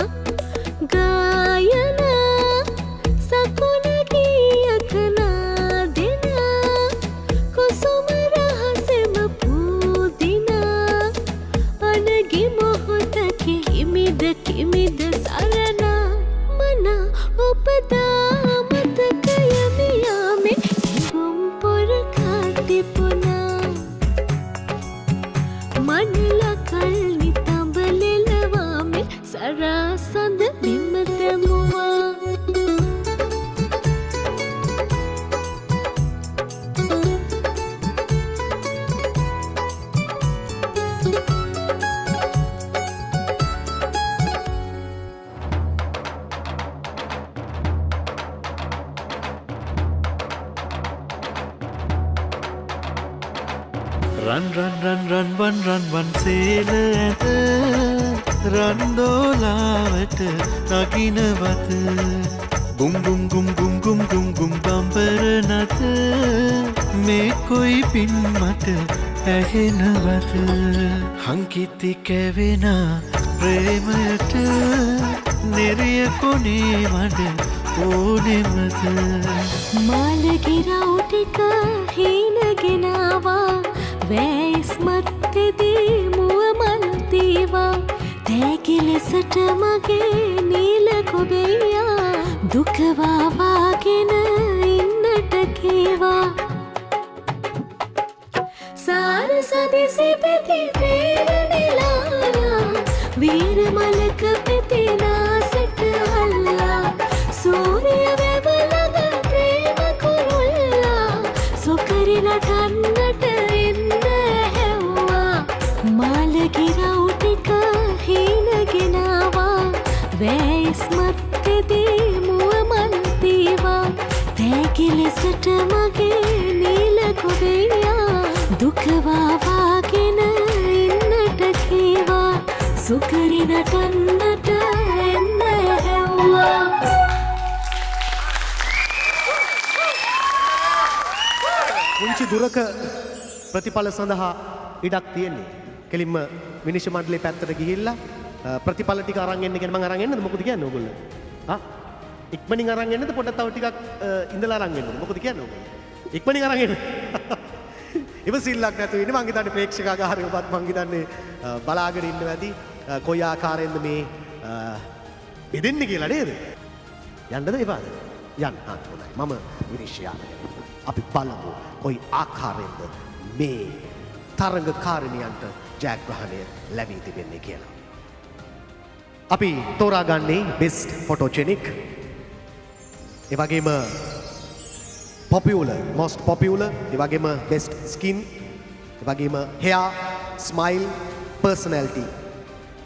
ගායනා සකුණ ගීයකනා දෙනා කුසුම රහසෙම පූදිනා අනගි මොහොතකි කිමිද කිමිද සරණා මනා උපදා මතකය මියාමේ හැඟුම් පොර තිබුණා. මනලකල් නිතඹ ලෙලවාමේ සරා සඳ බිම තැමුවා. රන් රන් රන් රන් වන් රන් වන් සේල ඇත රන් දෝලාවට නගිනවත. ගුම් ගුම් ගුම් ගුම් ගුම් ගුම් ගුම් බම්බර නත මේ කොයි පින් මට ඇහෙනවත. හංකිති කැවෙන ප්‍රේමයට නෙරිය කොනේ මඩ ඕනෙමද. මාලගිරව් ටික හීනගෙනාවා වැයිස්මත්තෙදී මුව මල් තීවා. තෑගි ලෙසට මගේ නීල කොබෙයියා දුක වාවාගෙන ඉන්නට කීවා. සාර සදිසි පෙති වීර නිලාලා වීර මලක පෙතිනා සැට අල්ලා සූරිය වැව ළඟ ප්‍රේම කුරුල්ලා සොකරි නටන්නට එන්න ඇහැව්වා. මාලගිරව් ටික හීනගෙනාවා වැයිස්මත්තෙදී මුව මල් තීවා. තෑගි සැකි ලෙසට මගේ නීල ගොවියා දුක වාවාගෙන ඉන්නට කීවා සුකරි නටන්නට එන්න ඇහැව්වා. පුංචි දුරක ප්‍රතිඵල සඳහා ඉඩක් තියෙන්නේ. කෙලින්ම විනිශ්චය මණ්ඩලයේ පැත්තට ගිහිල්ලා ප්‍රතිඵල ටික අරන් එන්න කියන්නේ මං අරන් එන්නද මොකද කියන්නේ ඕගොල්ලෝ? ආ ඉක්මනින් අරන් එන්නද පොඩ්ඩක් තව ටිකක් ඉඳලා අරන් එන්නද මොකද කියන්නේ ඕගොල්ලෝ? ඉක්මනින් අරන් එන්න. ඉවසිල්ලක් නැතුව ඉන්නේ මං හිතන්නේ ප්‍රේක්ෂකාගාරේ ඔබත් මං හිතන්නේ බලාගෙන ඉන්නවා ඇති කොයි ආකාරයෙන්ද මේ බෙදෙන්නේ කියලා නේද? යන්නද එපාද? යන්න. හා හොඳයි. මම විනිශ්චය අරගෙන අපි බලමු කොයි ආකාරයෙන්ද මේ තරඟකාරිනියන්ට ජයග්‍රහණය ලැබී තිබෙන්නේ කියලා. අපි තෝරාගන්නේ බෙස්ට් ෆොටෝජෙනික්, ඒ වගේම පොපියුලර්, මොස්ට් පොපියුලර්, ඒ වගේම බෙස්ට් ස්කින්, ඒ වගේම හෙයා, ස්මයිල්, පර්සනැලිටි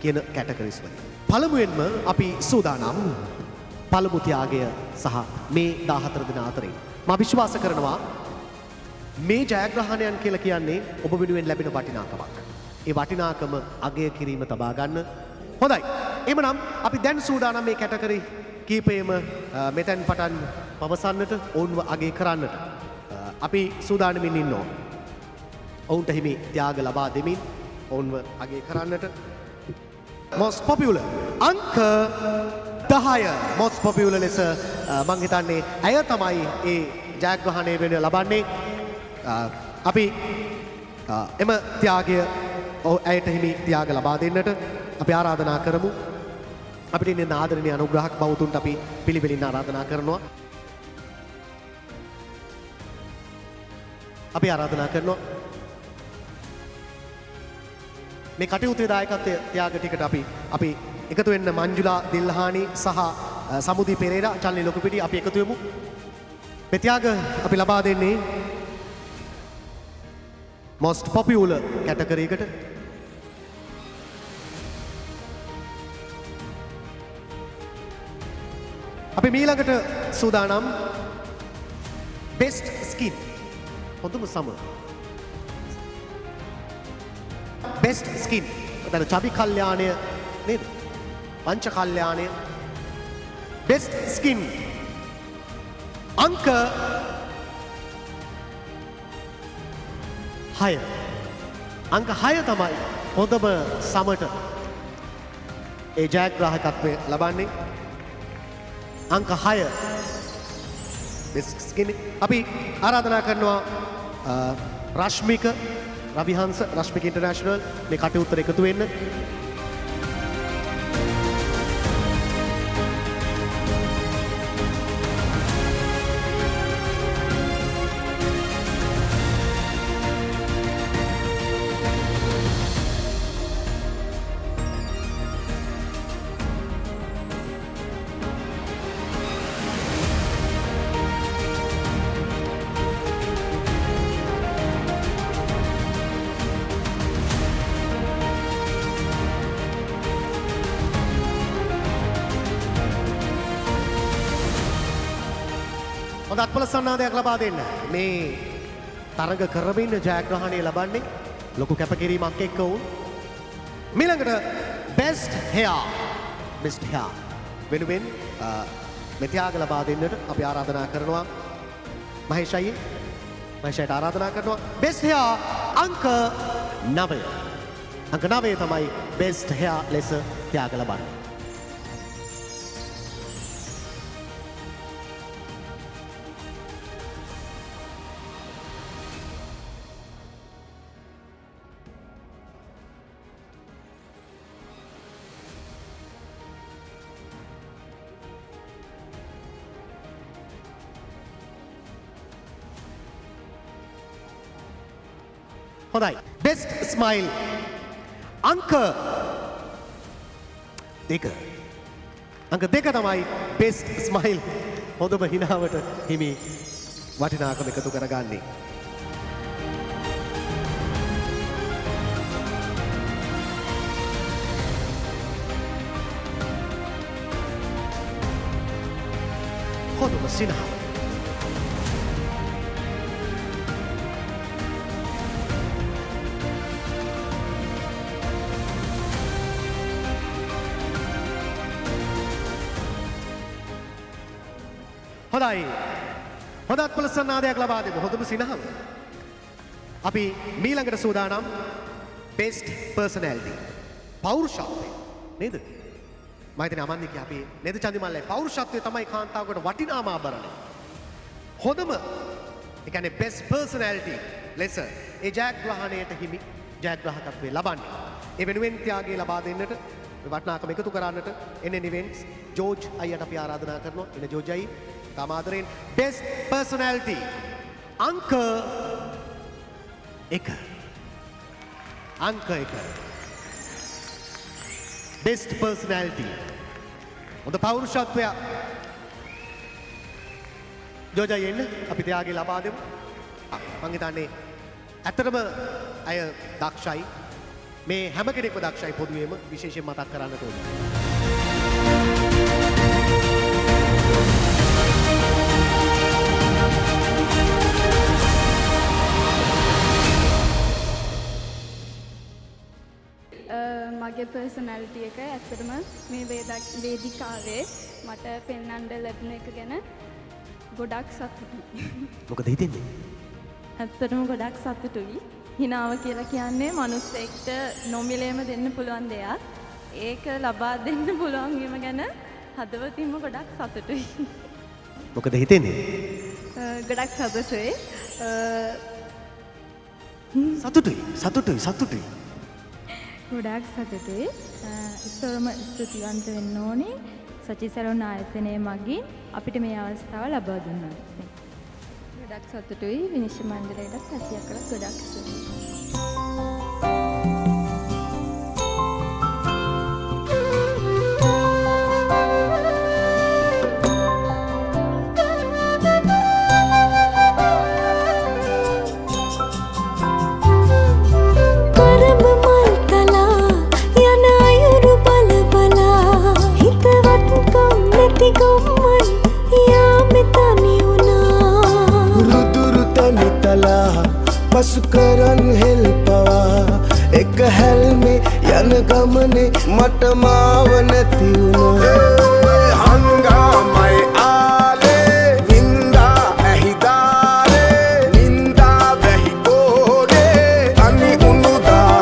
කියන කැටගරිස් වලින්. පළමුවෙන්ම අපි සූදානම් පළමු ත්‍යාගය සහ මේ 14 දෙනා අතරින් මා විශ්වාස කරනවා මේ ජයග්‍රහණයන් කියලා කියන්නේ ඔබ වෙනුවෙන් ලැබෙන වටිනාකමක්. ඒ වටිනාකම අගය කිරීම තබා ගන්න. හොඳයි. එහෙමනම් අපි දැන් සූදානම් මේ කැටගරි කීපයම මෙතෙන් පටන් පවසන්නට, ඔවුන්ව අගය කරන්නට. අපි සූදානමින් ඉන්නවා. ඔවුන්ට හිමි ත්‍යාග ලබා දෙමින් ඔවුන්ව අගය කරන්නට. Most popular අංක 10 most popular ලෙස මං හිතන්නේ ඇය තමයි ඒ ජයග්‍රහණය වෙන ලබන්නේ. අපි එම ත්‍යාගය ඇයට හිමි ත්‍යාග ලබා දෙන්නට අපි ආරාධනා කරමු. අපිට ඉන්න ආදරණීය අනුග්‍රහක බෞතුන්ට අපි පිළිවෙලින් ආරාධනා කරනවා. අපි ආරාධනා කරනවා මේ කටයුත්තේ දායකත්වය ත්‍යාග ටිකට අපි එකතු වෙන්න මංජුලා දිල්හානි සහ සමුදි පෙරේරා, චල්ලි ලොකුපිටි අපි එකතු වෙමු. මේ ත්‍යාග අපි ලබා දෙන්නේ most popular category එකට. අපි මීළඟට සූදානම් best skin, හොඳම සම, best skin, දැන් චවි කල්යාණය නේද? පංච කල්යාණය, best skin අංක 6. අංක 6 තමයි හොඳම සමට ඒ ජයග්‍රාහකත්වය ලබන්නේ. අංක 6 best skin. අපි ආරාධනා කරනවා රශ්මික රවිහංස, රශ්මික ඉන්ටර්නැෂනල් මේ කටයුත්තට එකතු වෙන්න. හොඳ අත්පොළ සන්නාදයක් ලබා දෙන්න. මේ තරඟ කරමින් ජයග්‍රහණය ලබන්නේ ලොකු කැපකිරීමක් එක්ක වුන්. මීළඟට best hair, best hair වෙනුවෙන් මේ ත්‍යාග ලබා දෙන්නට අපි ආරාධනා කරනවා මහේෂ් අයියේ. මහේෂ් අයියට ආරාධනා කරනවා best hair අංක 9. අංක 9 තමයි best hair ලෙස ත්‍යාග ලබන්නේ. හොඳයි. බෙස්ට් ස්මයිල් අංක 2. අංක 2 තමයි බෙස්ට් ස්මයිල් හොඳම හිනාවට හිමි වටිනාකම එකතු කරගන්නේ. හොඳම සිනහව. හොඳයි. හොඳ අත්පොළසන් නාදයක් ලබා දෙමු. හොඳම සිනහව. අපි මීළඟට සූදානම් බෙස්ට් පර්සනැලිටි. පෞරුෂත්වය නේද? මම හිතන්නේ අමන්දිකේ අපි නේද චන්දිමල්ලේ, පෞරුෂත්වය තමයි කාන්තාවකට වටිනාම ආභරණය. හොඳම, ඒ කියන්නේ බෙස්ට් පර්සනැලිටි ලෙස ඒ ජයග්‍රහණයට හිමි ජයග්‍රාහකත්වය ලබන්නේ. ඒ වෙනුවෙන් ත්‍යාගය ලබා දෙන්නට, මේ වටිනාකම එකතු කරන්නට එන ඉවෙන්ට්ස් ජෝර්ජ් අයියට අපි ආරාධනා කරනවා. එන ජෝර්ජ් අයියේ, ඉතාම ආදරෙන් බෙස්ට් පර්සනැලිටි අංක 1. අංක 1. Best personality. හොඳ පෞරුෂත්වය. ජෝර්ජ් අයියේ, එන්න අපි ත්‍යාගය ලබා දෙමු. මං හිතන්නේ ඇත්තටම අය දක්ෂයි. මේ හැම කෙනෙක්ම දක්ෂයි, පොදුවේම විශේෂයෙන් මතක් කරන්නට ඕනේ. මගේ පර්සනැලිටි එක ඇත්තටම මේ වේදිකාවේ මට පෙන්වන්න ලැබුණ එක ගැන ගොඩක් සතුටුයි. මොකද හිතෙන්නේ? ඇත්තටම ගොඩක් සතුටුයි. හිනාව කියලා කියන්නේ මනුස්සයෙක්ට නොමිලේම දෙන්න පුළුවන් දෙයක්. ඒක ලබා දෙන්න පුළුවන් වීම ගැන හදවතින්ම ගොඩක් සතුටුයි. මොකද හිතෙන්නේ? ගොඩක් සතුටුයි. සතුටුයි, සතුටුයි, සතුටුයි. ගොඩාක් සතුටුයි. ඉස්සරම ස්තුතිවන්ත වෙන්න ඕනේ සචි සැලොන් ආයතනය මගින් අපිට මේ අවස්ථාව ලබා දුන්නා. ගොඩක් සතුටුයි, විනිශ්චය මණ්ඩලයටත් සචි අක්කටත් ගොඩක් ස්තුතියි. පරම මල් තලා යන අයුරු බල බලා, හිතවත්කම් නැති ගොම්මන් යාමෙ තනි වුණා. රුදුරු තනි තලා පසු කරන් හෙල්පවා, එක හැල්මේ යන ගමනේ මට මාව නැති වුණා. හංගාමයි ආලේ වින්දා ඇහිදාරේ නින්දා වැහි කෝඩේ තනි උණුදා.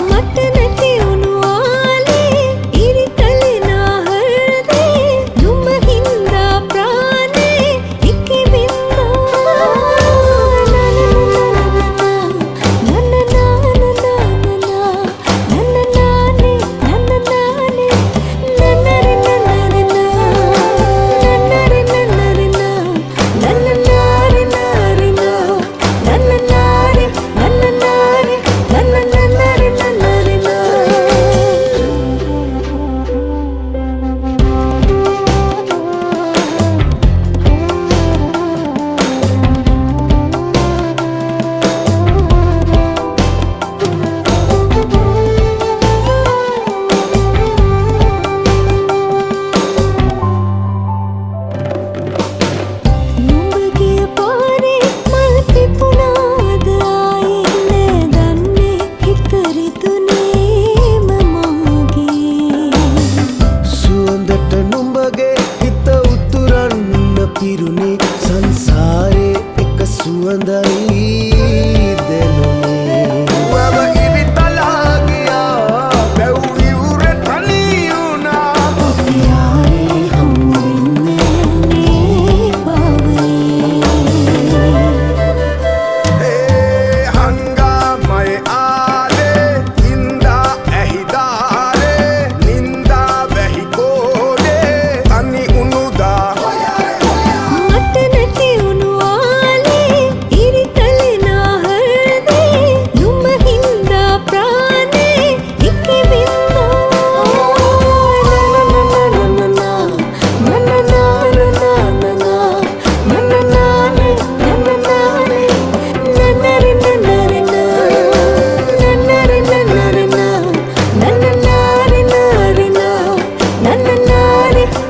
මට නැති වුණු ආලේ ඉරිතලෙනා හෘදේ, නුඹ හින්දා ප්‍රාණේ ඉකිබින්දා. නන නන නන නන නන නන නන. නුඹ ගිය පාරේ මල් පිපුණාද ආයේ නෑ දන්නේ, හිත රිදුනේම මාගේ. සුවඳට නුඹගේ හිත උතුරන්න පිරුණේ, සංසාරේ එක සුවඳයි දැනුනේ. වැව ඉරිතලා ගියා වැව් ඉවුර තනි වුණා. අපි ආයේ හමු වෙන්නේ මේ භවයේ. ඒ හංගාමයි ආලේ වින්දා ඇහිදාරේ නින්දා වැහි කෝඩේ තනි උණුදා. මට නැති වුණු ආලේ ඉරිතලෙනා හෘදේ, නුඹ හින්දා ප්‍රාණේ ඉකිබින්දා. නන නන නන නන නන නන නන නන නනරි නනරි නනරි නනරි නනනාරි නාරි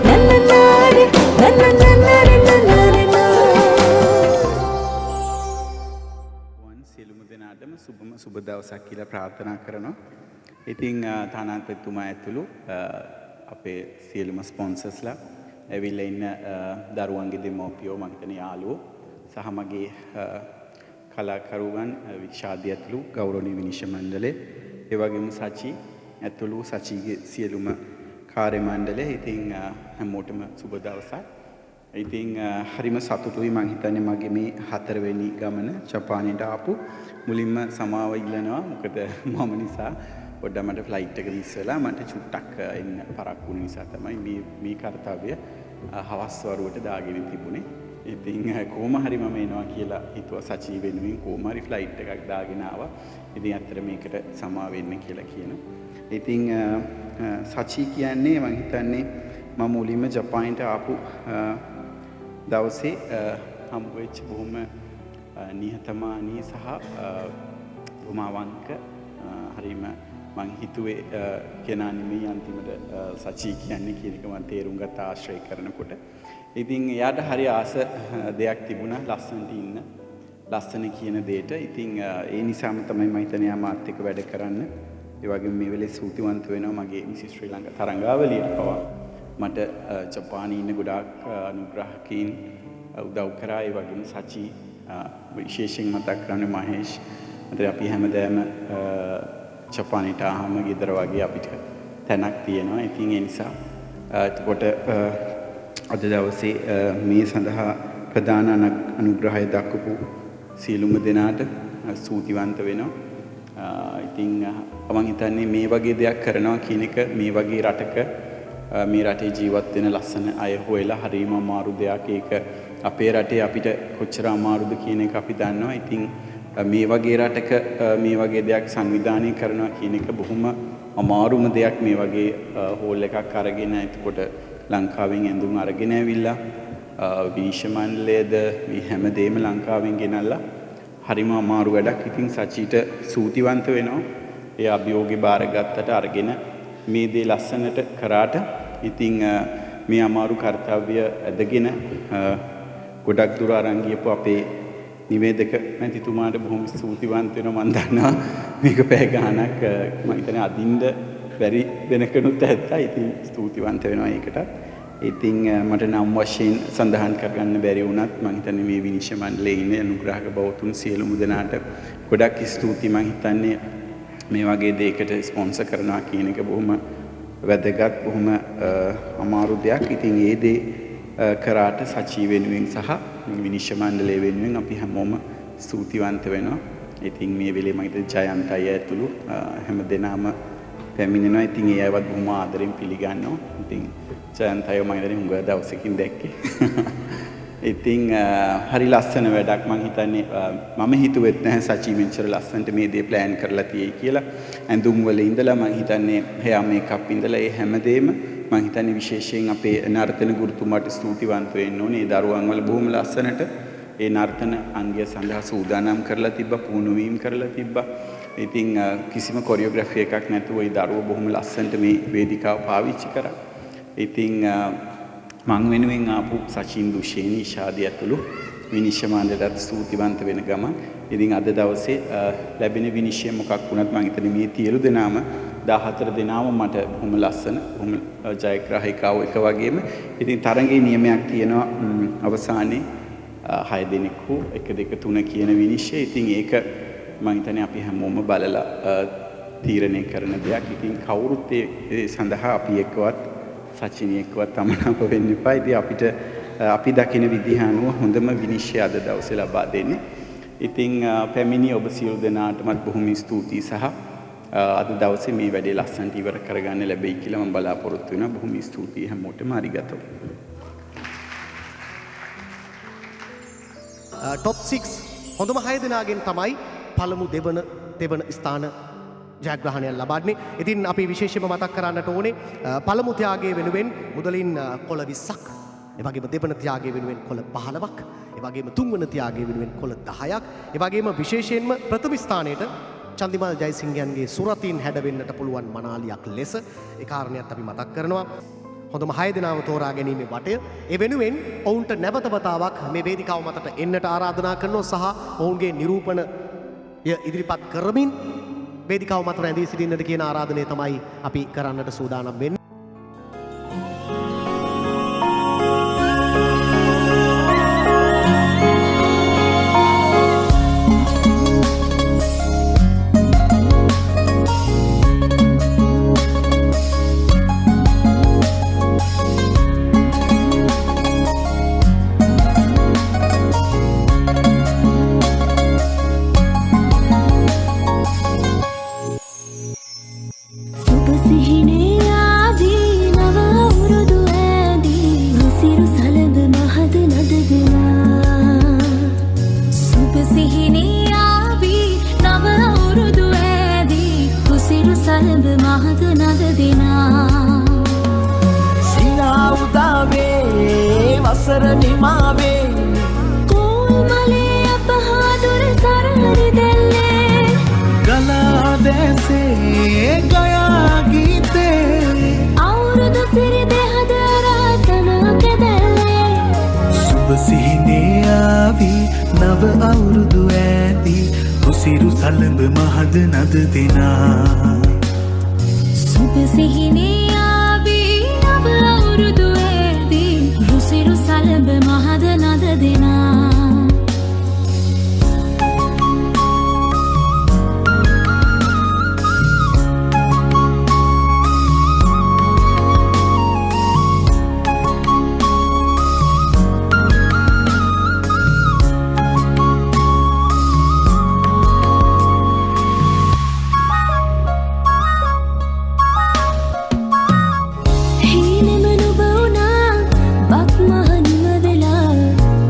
නනනාරි නනනාරි නනනරි නනරි. වන් සියලුම දෙනාටම සුබම සුබ දවසක් කියලා ප්‍රාර්ථනා කරනවා. ඉතින් තානාපතිතුමා ඇතුළු අපේ සියලුම ස්පොන්සර්ස්ලා, ඇවිල්ලා ඉන්න දරුවන්ගේ දෙමව්පියෝ, මං හිතන්නේ යාළුවෝ සහ මගේ කලාකරුවන් විශාදී ඇතුළු ගෞරවනීය විනිශ්චය මණ්ඩලය, ඒ වගේම සචි ඇතුළු සචිගේ සියලුම කාර්ය මණ්ඩලය. ඉතින් හැමෝටම සුබ දවසක්. ඉතින් හරිම සතුටුයි. මං හිතන්නේ මගේ මේ හතරවෙනි ගමන ජපානයට ආපු. මුලින්ම සමාව ඉල්ලනවා, මොකද මම නිසා පොඩ්ඩක් මට ෆ්ලයිට් එක මිස් වෙලා මට චුට්ටක් එන්න පරක්කු වුණ නිසා තමයි මේ කර්තව්‍ය හවස් වරුවට දාගෙන තිබුණේ. ඉතින් කොහොම හරි මම එනවා කියලා හිතුවා සචි වෙනුවෙන් කොහොම හරි ෆ්ලයිට් එකක් දාගෙන ආවා. ඉතින් ඇත්තට මේකට සමා වෙන්න කියලා කියනවා. ඉතින් සචි කියන්නේ මං හිතන්නේ මම මුලින්ම ජපානයට ආපු දවසේ හම්බ වෙච්ච බොහොම නිහතමානී සහ බොහොම අවංක, හරිම මං හිතුවේ කෙනා නෙමෙයි අන්තිමට සචි කියන්නේ කියන එක මං තේරුම් ගත්ත ආශ්‍රය කරනකොට. ඉතින් එයාට හරි ආස දෙයක් තිබුණා ලස්සනට ඉන්න, ලස්සන කියන දෙයට. ඉතින් ඒ නිසාම තමයි මම හිතන්නේ එයා මාත් එක්ක වැඩ කරන්න. ඒ වගේම මේ වෙලේ ස්තුතිවන්ත වෙනවා මගේ මිසිස් ශ්‍රී ලංකා තරඟාවලියට පවා මට ජපානයේ ඉන්න ගොඩාක් අනුග්‍රහකයින් උදව් කරා. ඒ වගේම සචි විශේෂයෙන් මතක් කරන්නේ මහේෂ්. අතර අපි හැමදාම ජපානයට ආවම ගෙදර වගේ අපිට තැනක් තියෙනවා. ඉතින් ඒ නිසා එතකොට අද දවසේ මේ සඳහා ප්‍රධාන අනුග්‍රහය දක්වපු සියලුම දෙනාට ස්තුතිවන්ත වෙනවා. ඉතින් මම හිතන්නේ මේ වගේ දෙයක් කරනවා කියන එක මේ වගේ රටක මේ රටේ ජීවත් වෙන ලස්සන අය හොයලා හරිම අමාරු දෙයක්. ඒක අපේ රටේ අපිට කොච්චර අමාරුද කියන එක අපි දන්නවා. ඉතින් මේ වගේ රටක මේ වගේ දෙයක් සංවිධානය කරනවා කියන එක බොහොම අමාරුම දෙයක්. මේ වගේ හෝල් එකක් අරගෙන එතකොට ලංකාවෙන් ඇඳුම් අරගෙන ඇවිල්ලා විනිශ්චය මණ්ඩලයද මේ හැමදේම ලංකාවෙන් ගෙනල්ලා හරිම අමාරු වැඩක්. ඉතින් සචිට ස්තුතිවන්ත වෙනවා ඒ අභියෝගේ බාරගත්තට අරගෙන මේ දේ ලස්සනට කරාට. ඉතින් මේ අමාරු කර්තව්‍ය ඇදගෙන ගොඩක් දුර අරන් ගියපු අපේ නිවේදක මැතිතුමාට බොහොම ස්තුතිවන්ත වෙනවා. මම දන්නවා මේක පැය ගාණක් මම හිතන්නේ අදින්න බැරි වෙනකනුත් ඇත්තා. ඉතින් ස්තුතිවන්ත වෙනවා ඒකටත්. ඉතින් මට නම් වශයෙන් සඳහන් කරගන්න බැරි වුණත් මම හිතන්නේ මේ විනිශ්චය මණ්ඩලයේ ඉන්න අනුග්‍රහක බවතුන් සියලුම දෙනාට ගොඩක් ස්තුතියි. මම හිතන්නේ මේ වගේ දෙයකට ස්පොන්සර් කරනවා කියන එක බොහොම වැදගත්, බොහොම අමාරු දෙයක්. ඉතින් ඒ දේ කරාට සචි වෙනුවෙන් සහ විනිශ්චය මණ්ඩලය වෙනුවෙන් අපි හැමෝම ස්තුතිවන්ත වෙනවා. ඉතින් මේ වෙලේ මම හිතන්නේ ජයන්ත අයියා ඇතුළු හැම දෙනාම පැමිණෙනවා. ඉතින් ඒ අයවත් බොහොම ආදරෙන් පිළිගන්නවා. ඉතින් ජයන්ත අයියා මම හිතන්නේ හුඟ දවසකින් දැක්කේ. ඉතින් හරි ලස්සන වැඩක්. මං හිතන්නේ මම හිතුවෙත් නැහැ සචි මෙච්චර ලස්සනට මේ දේ ප්ලෑන් කරලා තියෙයි කියලා. ඇඳුම් වල ඉඳලා මං හිතන්නේ හෙයා මේකප් ඉඳලා ඒ හැමදේම මං හිතන්නේ විශේෂයෙන් අපේ නර්තන ගුරුතුමාට ස්තුතිවන්ත වෙන්න ඕනේ. ඒ දරුවන් වල බොහොම ලස්සනට ඒ නර්තන අංගය සඳහා සූදානම් කරලා තිබ්බා, පුහුණු වීම කරලා තිබ්බා. ඉතින් කිසිම කොරියෝග්‍රැෆි එකක් නැතුව ඒ දරුවෝ බොහොම ලස්සනට මේ වේදිකාව පාවිච්චි කරා. ඉතින් මං වෙනුවෙන් ආපු සචින් දුෂේනි ඉෂාදී ඇතුළු විනිශ්චය මණ්ඩලයටත් ස්තුතිවන්ත වෙන ගමන් ඉතින් අද දවසේ ලැබෙන විනිශ්චය මොකක් වුණත් මං හිතන්නේ මේ සියලු දෙනාම 14 දෙනාම මට බොහොම ලස්සන බොහොම ජයග්‍රාහිකාව එක වගේම ඉතින් තරඟේ නියමයක් තියෙනවා අවසානයේ 6 දෙනෙක් හෝ 1 2 3 කියන විනිශ්චය. ඉතින් ඒක මං හිතන්නේ අපි හැමෝම බලලා තීරණය කරන දෙයක්. ඉතින් කවුරුත් ඒ සඳහා අපි එක්කවත් සචිනි එක්කවත් අමනාප වෙන්න එපා. ඉතින් අපිට අපි දකින විදිහ අනුව හොඳම විනිශ්චය අද දවසේ ලබා දෙන්නේ. ඉතින් පැමිණි ඔබ සියලු දෙනාටමත් බොහොම ස්තුතියි සහ අද දවසේ මේ වැඩේ ලස්සනට ඉවර කරගන්න ලැබෙයි කියලා මම බලාපොරොත්තු වෙනවා. බොහොම ස්තුතියි හැමෝටම. අරිගතෝ. ටොප් 6 හොඳම 6 දෙනාගෙන් තමයි පළමු දෙවන තෙවන ස්ථාන ජයග්‍රහණයක් ලබන්නේ. ඉතින් අපි විශේෂයෙන්ම මතක් කරන්නට ඕනේ පළමු ත්‍යාගය වෙනුවෙන් මුදලින් කොළ 20ක්, ඒ වගේම දෙවන ත්‍යාගය වෙනුවෙන් කොළ 15ක්, ඒ වගේම තුන්වන ත්‍යාගය වෙනුවෙන් කොළ 10ක්, ඒ වගේම විශේෂයෙන්ම ප්‍රථම ස්ථානයට චන්දිමල් ජයසිංහයන්ගේ සුරතින් හැඩවෙන්නට පුළුවන් මනාලියක් ලෙස ඒ කාරණයත් අපි මතක් කරනවා. හොඳම 6 දෙනාව තෝරා ගැනීමේ වටය ඒ වෙනුවෙන් ඔවුන්ට නැවත වතාවක් මේ වේදිකාව මතට එන්නට ආරාධනා කරනවා සහ ඔවුන්ගේ නිරූපණය ඉදිරිපත් කරමින් වේදිකාව මත රැඳී සිටින්නට කියන ආරාධනය තමයි අපි කරන්නට සූදානම් වෙන්නේ. නව අවුරුදු ඈදී රුසිරු සලඹ මහද නද දෙනා. සුබ සිහිනේ ආවී නව අවුරුදු ඈදී රුසිරු සලඹ මහද නද දෙනා.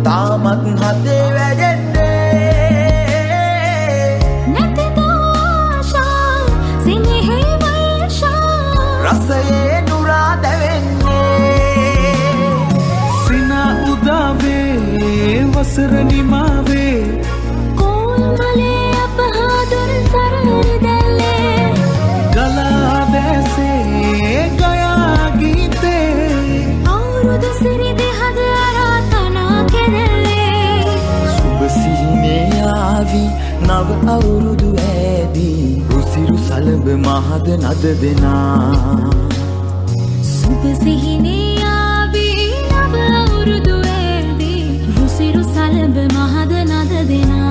තාමත් හදේ වැජෙන්නේ නැතිද ආශා සිනහේ වර්ෂා රසයේ නුරා දැවෙන්නේ. සිනා උදාවේ වසර නිමාවේ කෝල් මලේ අප හාදුන් සරල දැල්ලේ ගලා දැසේ ගයා ගීතේ අවුරුදු සිරි දෙහද ආරාධනා කෙරෙල්ලේ. සුබ සිහිනේ ආවී නව අවුරුදු ඈදී රුසිරු සලඹ මහද නද දෙනා. සුබ සිහිනේ ආවී නව අවුරුදු ඈදී රුසිරු සලඹ මහද නද දෙනා.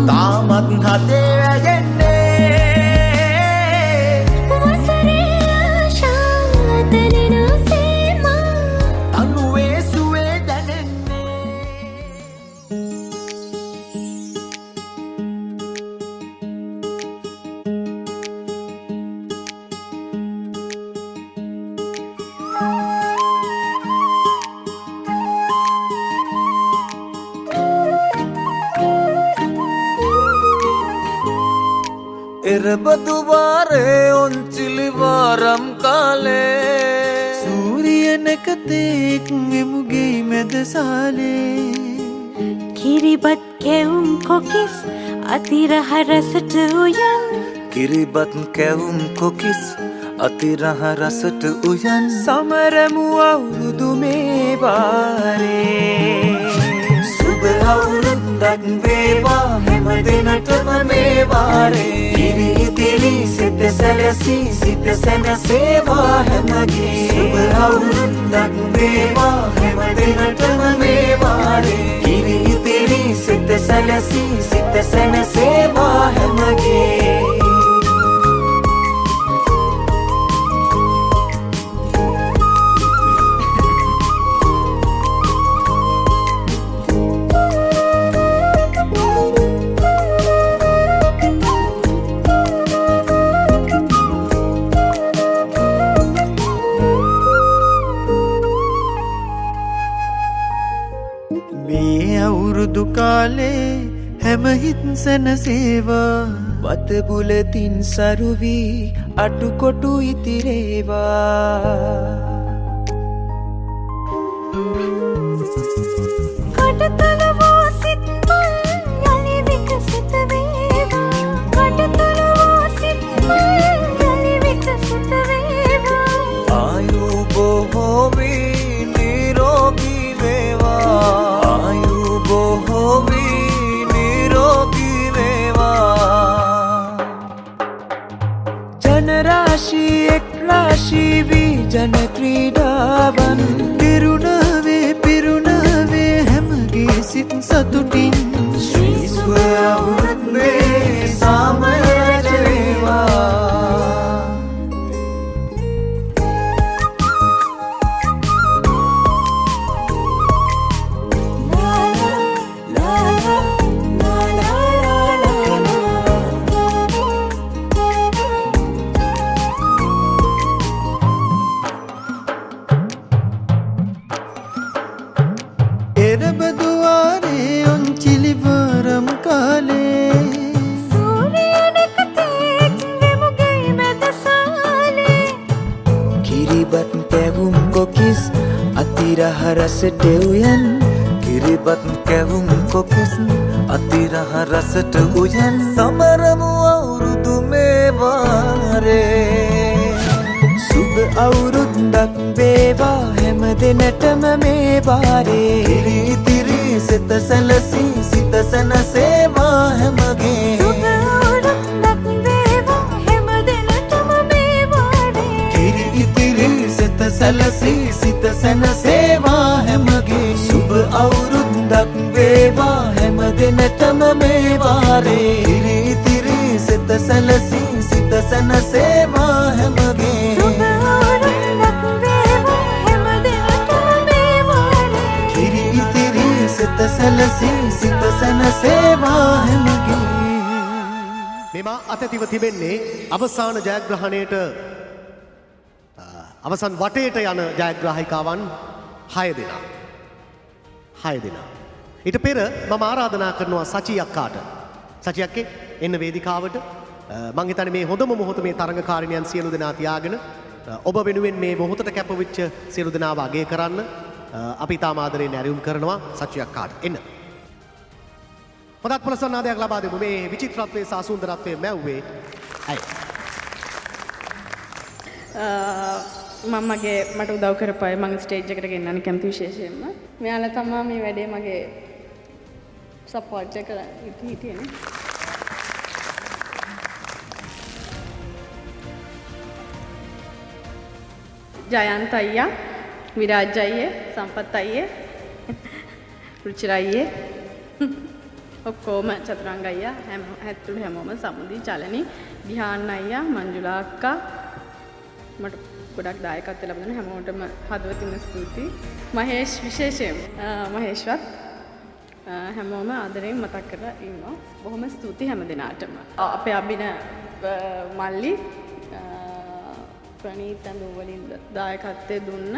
තාමත් හදේ වැජෙන්නේ වසරේ ආශා තැනෙන සීමා තනුවේ සුවේ දැනෙන්නේ. එරබදුවාරේ ඔංචිලි වාරම් කාලේ සූරියනකතෙක් එමුගේ මැදසාලේ කිරිබත් කැවුම් කොකිස් අතිරහ රසට උයන් කිරිබත් කැවුම් කොකිස් අතිරහ රසට උයන් සමරමු අවුරුදු මේ වාරේ. සුබ අවුරුද්දක් වේවා හැම දිනටම මේ වාරේ. ඉරි ඉතිරි සිත සැලසී සිත සැනසේවා හැමගේ. සුබ අවුරුද්දක් වේවා හැම දිනටම මේ වාරේ. ඉරි ඉතිරි සිත සැලසී සිත සැනසේවා හැමගේ. මේ අවුරුදු කාලේ හැම හිත් සැනසේවා වත බුලතින් සරු වී අටුකොටු ඉතිරේවා. කටතල වූ සිත් මල් යලි විකසිත වේවා. කටතල වූ සිත් මල් යලි විකසිත වේවා. ආයු බොහෝ වී නිරෝගී වේවා. ආයු බොහෝ වී නිරෝගී වේවා. ජනරාශි එක් රාශි වී ජන ක්‍රීඩාවන් පිරුණවේ පිරුණවේ හැමගේ සිත් සතුටින් ශ්‍රී සුබ අවුරුද්දේ සාමය රජ වේවා. එරබදුවාරේ ඔංචිලි වාරම් කාලේ කැවුම් කොකිස් අතිරහ රසට උයන්. කිරිබත් කැවුම් කොකිස් අතිරහ රසට උයන්. සමරමු අවුරුදු මේ වාරේ. සුබ අවුරුද්දක් වේවා හැම දෙනටම මේ වාරේ. ඉරි ඉතිරි සිත සැලසී සිත සැනසේවා හැමගේ. සුබ අවුරුද්දක් වේවා හැම දෙනටම මේ වාරේ. කිරි ඉතිරි සිත සැලසී සිත සැනසේවා හැමගේ. සුබ අවුරුද්දක් වේවා හැම දෙනටම මේ වාරේ. ඉරි ඉතිරි සිත සැලසී සිත සැනසේවා හැමගේ. සුබ අවුරුද්දක් වේවා හැම දෙනටම මේ වාරේ. කිරි ඉතිරි සිත සැලසී සිත සැනසේවා හැමගේ. මෙම අතැතිව තිබෙන්නේ අවසාන ජයග්‍රහණයට අවසන් වටේට යන ජයග්‍රාහිකාවන් 6 දෙනා. 6 දෙනා. ඊට පෙර මම ආරාධනා කරනවා සචි අක්කාට. සචි අක්කේ එන්න වේදිකාවට. මං හිතන්නේ මේ හොඳම මොහොත මේ තරඟකාරිනියන් සියලු දෙනා තියාගෙන ඔබ වෙනුවෙන් මේ මොහොතට කැපවෙච්ච සියලු දෙනාව අගය කරන්න අපි ඉතාම ආදරයෙන් ඇරයුම් කරනවා සචි අක්කාට. එන්න. හොඳත් ප්‍රසන්නාදයක් ලබා දෙමු මේ විචිත්‍රත්වයේ සහ සුන්දරත්වයේ මැව්වේ ඇයි. මම මගේ මට උදව් කරපු අය මං ස්ටේජ් එකට ගෙන්නන්න කැමති විශේෂයෙන්ම. මෙයාලා තමා මේ වැඩේ මගේ සපෝට් එක හිටියේ නේ. ජයන්ත අයියා, විරාජ් අයියේ, සම්පත් අයියේ, රුචිර අයියේ, ඔක්කොම චතුරංග අයියා, හැම ඇතුළු හැමෝම සමුදි, චලනි, ධ්‍යාන අයියා, මංජුලා අක්කා මට ගොඩක් දායකත්වය ලැබුණ දුන්න හැමෝටම හදවතින්ම ස්තුතියි. මහේෂ් විශේෂයෙන්ම මහේෂ්වත් හැමෝම ආදරයෙන් මතක් කරලා ඉන්නවා. බොහොම ස්තුතියි හැම දෙනාටම. අපේ අභින මල්ලි ප්‍රනීත් ඇඳුම් වලින් දායකත්වය දුන්න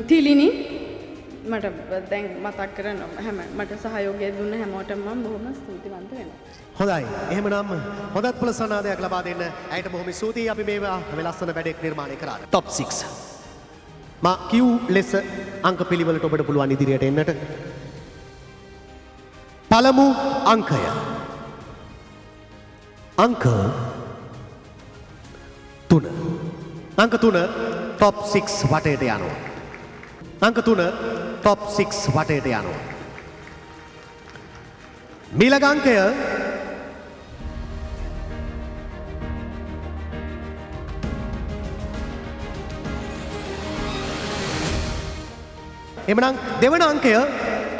තිලිනි මට දැන් මතක් කරන හැම මට සහයෝගය දුන්න හැමෝටම මම බොහොම ස්තුතිවන්ත වෙනවා. හොඳයි. එහෙමනම් හොඳත් ප්‍රසන්නාදයක් ලබා දෙන්න ඇයට බොහොම ස්තුතියි. අපි මේවා මේ ලස්සන වැඩක් නිර්මාණය කරාට. টොප් 6. මා කියූ ලෙස අංක පිළිවෙලට ඔබට පුළුවන් ඉදිරියට එන්නට. පළමු අංකය. අංක 3. අංක 3 টොප් 6 වටේට යනවා. අංක 3 টොප් 6 වටේට යනවා. මීළඟ අංකය එමනම් දෙවන අංකය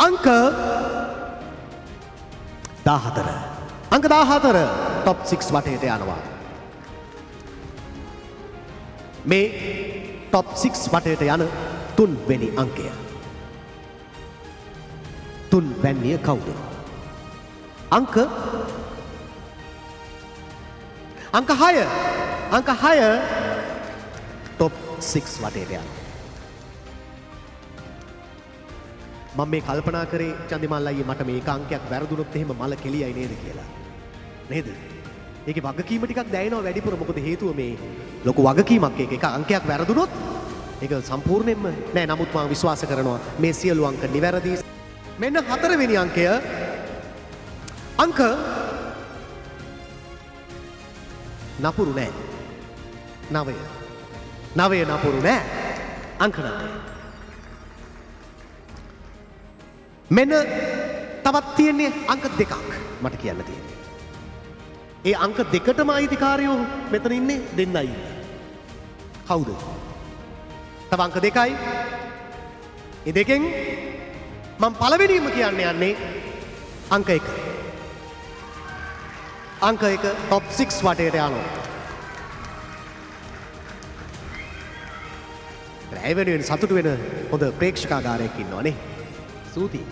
අංක 14. අංක 14 টොප් 6 වටේට යනවා. මේ টොප් 6 වටේට යන තුන්වෙනි අංකය. තුන්වැන්නිය කවුද? අංක 6. අංක 6 টොප් 6 වටේට යනවා. මම මේ කල්පනා කරේ චන්දිමාල් අයියේ මට මේක අංකයක් වැරදුනොත් එහෙම මල කෙලියයි නේද කියලා. නේද? ඒකේ වගකීම ටිකක් දැනෙනවා වැඩිපුර. මොකද හේතුව මේ ලොකු වගකීමක් ඒක. එක අංකයක් වැරදුනොත් ඒක සම්පූර්ණයෙන්ම නෑ. නමුත් මම විශ්වාස කරනවා මේ සියලු අංක නිවැරදි. මෙන්න හතරවෙනි අංකය. අංක නපුරු නෑ. 9. 9 නපුරු නෑ. අංක 9. මෙන්න තවත් තියෙන්නේ අංක දෙකක් මට කියන්න තියෙන්නේ. ඒ අංක දෙකටම අයිතිකාරයෝ මෙතන ඉන්නේ දෙන්නයි ඉන්නේ. කවුද? තව අංක දෙකයි. ඒ දෙකෙන් මම පළවෙනිම කියන්න යන්නේ අංක 1. අංක 1 টොප් 6 වටේට යනවා. රැය වෙනුවෙන් සතුටු වෙන හොඳ ප්‍රේක්ෂකාගාරයක් ඉන්නවා නේ. ස්තුතියි.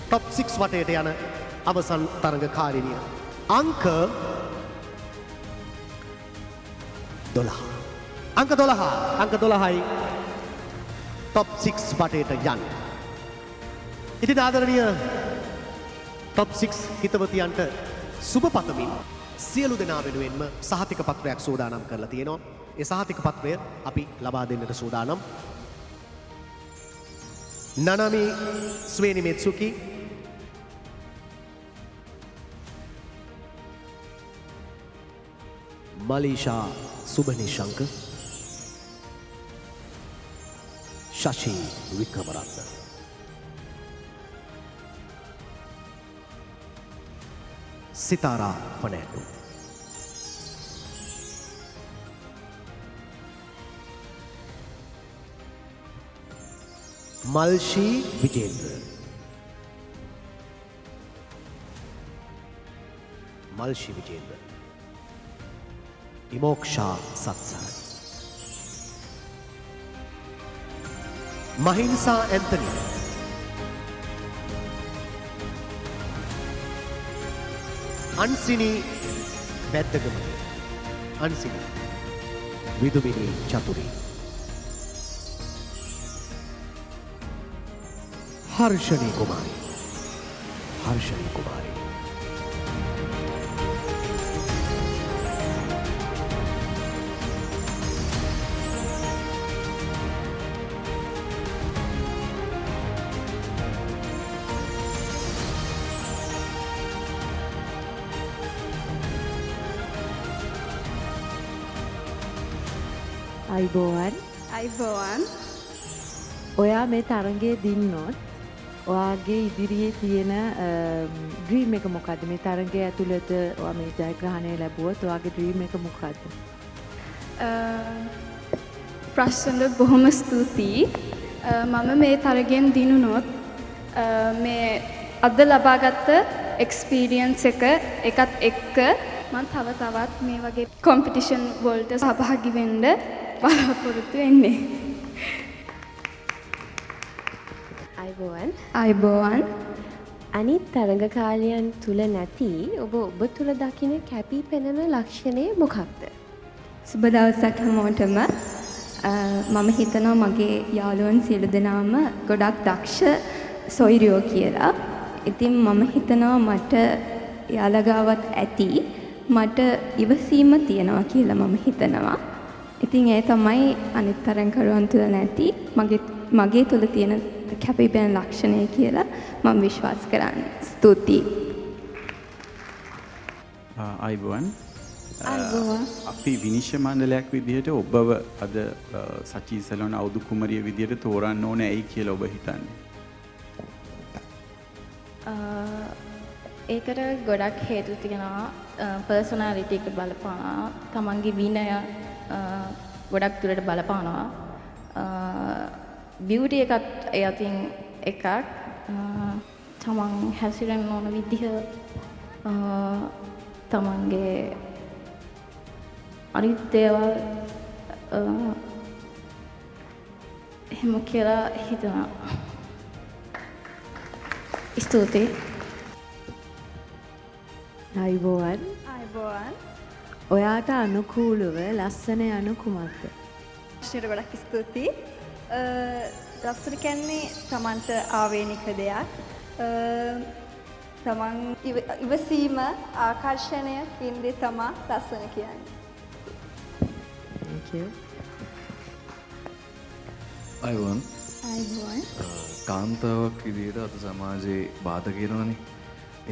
টොප් 6 වටේට යන අවසන් තරඟකාරිනිය අංක 12. අංක 12. අංක 12යි টොප් 6 වටේට යන්නේ. ඉතින් ආදරණීය টොප් 6 හිතවතියන්ට සුබ පතමින් සියලු දෙනා වෙනුවෙන්ම සහතික පත්‍රයක් සූදානම් කරලා තියෙනවා. ඒ සහතික පත්‍රය අපි ලබා දෙන්නට සූදානම්. නනමි ස්වේනි මෙත්සුකි, මලීෂා සුබනිශංක, ශශි වික්‍රමරත්න. සිතාරා ෆර්නෑන්ඩෝ. මල්ෂී විජේන්ද්‍ර. මල්ෂි විජේන්ද්‍ර. විමෝක්ෂා සත්සර. මහින්සා ඇන්තනි. අන්සිනි බැද්දගම. අන්සිනි. විදුමිනි චතුරි. හර්ෂණී කුමාරි. හර්ෂණී කුමාරි. අයිබෝවන්. අයිබෝවන්. ඔයා මේ තරඟයේ දින්නොත් ඔයාගේ ඉදිරියේ තියෙන ඩ්‍රීම් එක මොකද්ද? මේ තරඟය ඇතුළත ඔයා මේ ජයග්‍රහණය ලැබුවොත් ඔයාගේ ඩ්‍රීම් එක මොකද්ද? ප්‍රශ්නවලට බොහොම ස්තුතියි. මම මේ තරගෙන් දිනුනොත් මේ අද ලබාගත්ත එක්ස්පීරියන්ස් එක එකත් එක්ක මම තව තවත් මේ වගේ කොම්පිටිෂන් වලට සහභාගී වෙන්න බලාපොරොත්තු වෙන්නේ. අයිබෝවන්. අයිබෝවන්. අනිත් තරඟකාරියන් තුල නැති ඔබ ඔබ තුල දකින කැපී පෙනෙන ලක්ෂණය මොකක්ද? සුබ දවසක් හැමෝටම. මම හිතනවා මගේ යාළුවන් සියලු දෙනාම ගොඩක් දක්ෂ සොයුරියෝ කියලා. ඉතින් මම හිතනවා මට එයාලා ගාවත් ඇති මට ඉවසීම තියෙනවා කියලා මම හිතනවා. ඉතින් ඒ තමයි අනිත් තරඟකරුවන් තුල නැති මගේ තුල තියෙන කැපී පෙනෙන ලක්ෂණය කියලා මම විශ්වාස කරන්නේ. ස්තුතියි. අයිබෝවන්. අයිබෝවන්. අපි විනිශ්චය මණ්ඩලයක් විදිහට ඔබව අද සචී සැලොන් අවුදු කුමරිය විදිහට තෝරන්න ඕනේ ඇයි කියලා ඔබ හිතන්නේ? ඒකට ගොඩක් හේතු තියෙනවා. පර්සොනාලිටි එක බලපානවා. තමන්ගේ විනය ගොඩක් දුරට බලපානවා. බියුටි එකත් ඒ අතින් එකක්. තමන් හැසිරෙන්න ඕන විදිහ, තමන්ගේ අනිත් දේවල් එහෙම කියලා හිතනවා. ස්තුතියි. අයිබෝවන්. අයිබෝවන්. ඔයාට අනුකූලව ලස්සන යනු කුමක්ද? ප්‍රශ්නෙට ගොඩක් ස්තුතියි. ලස්සන කියන්නේ තමන්ට ආවේනික දෙයක්. තමන් ඉවසීම, ආකර්ෂණය කියන දේ තමා ලස්සන කියන්නේ. Thank you. අයිබෝවන්. අයිබෝවන්. කාන්තාවක් විදිහට අද සමාජයේ බාධක එනවනේ.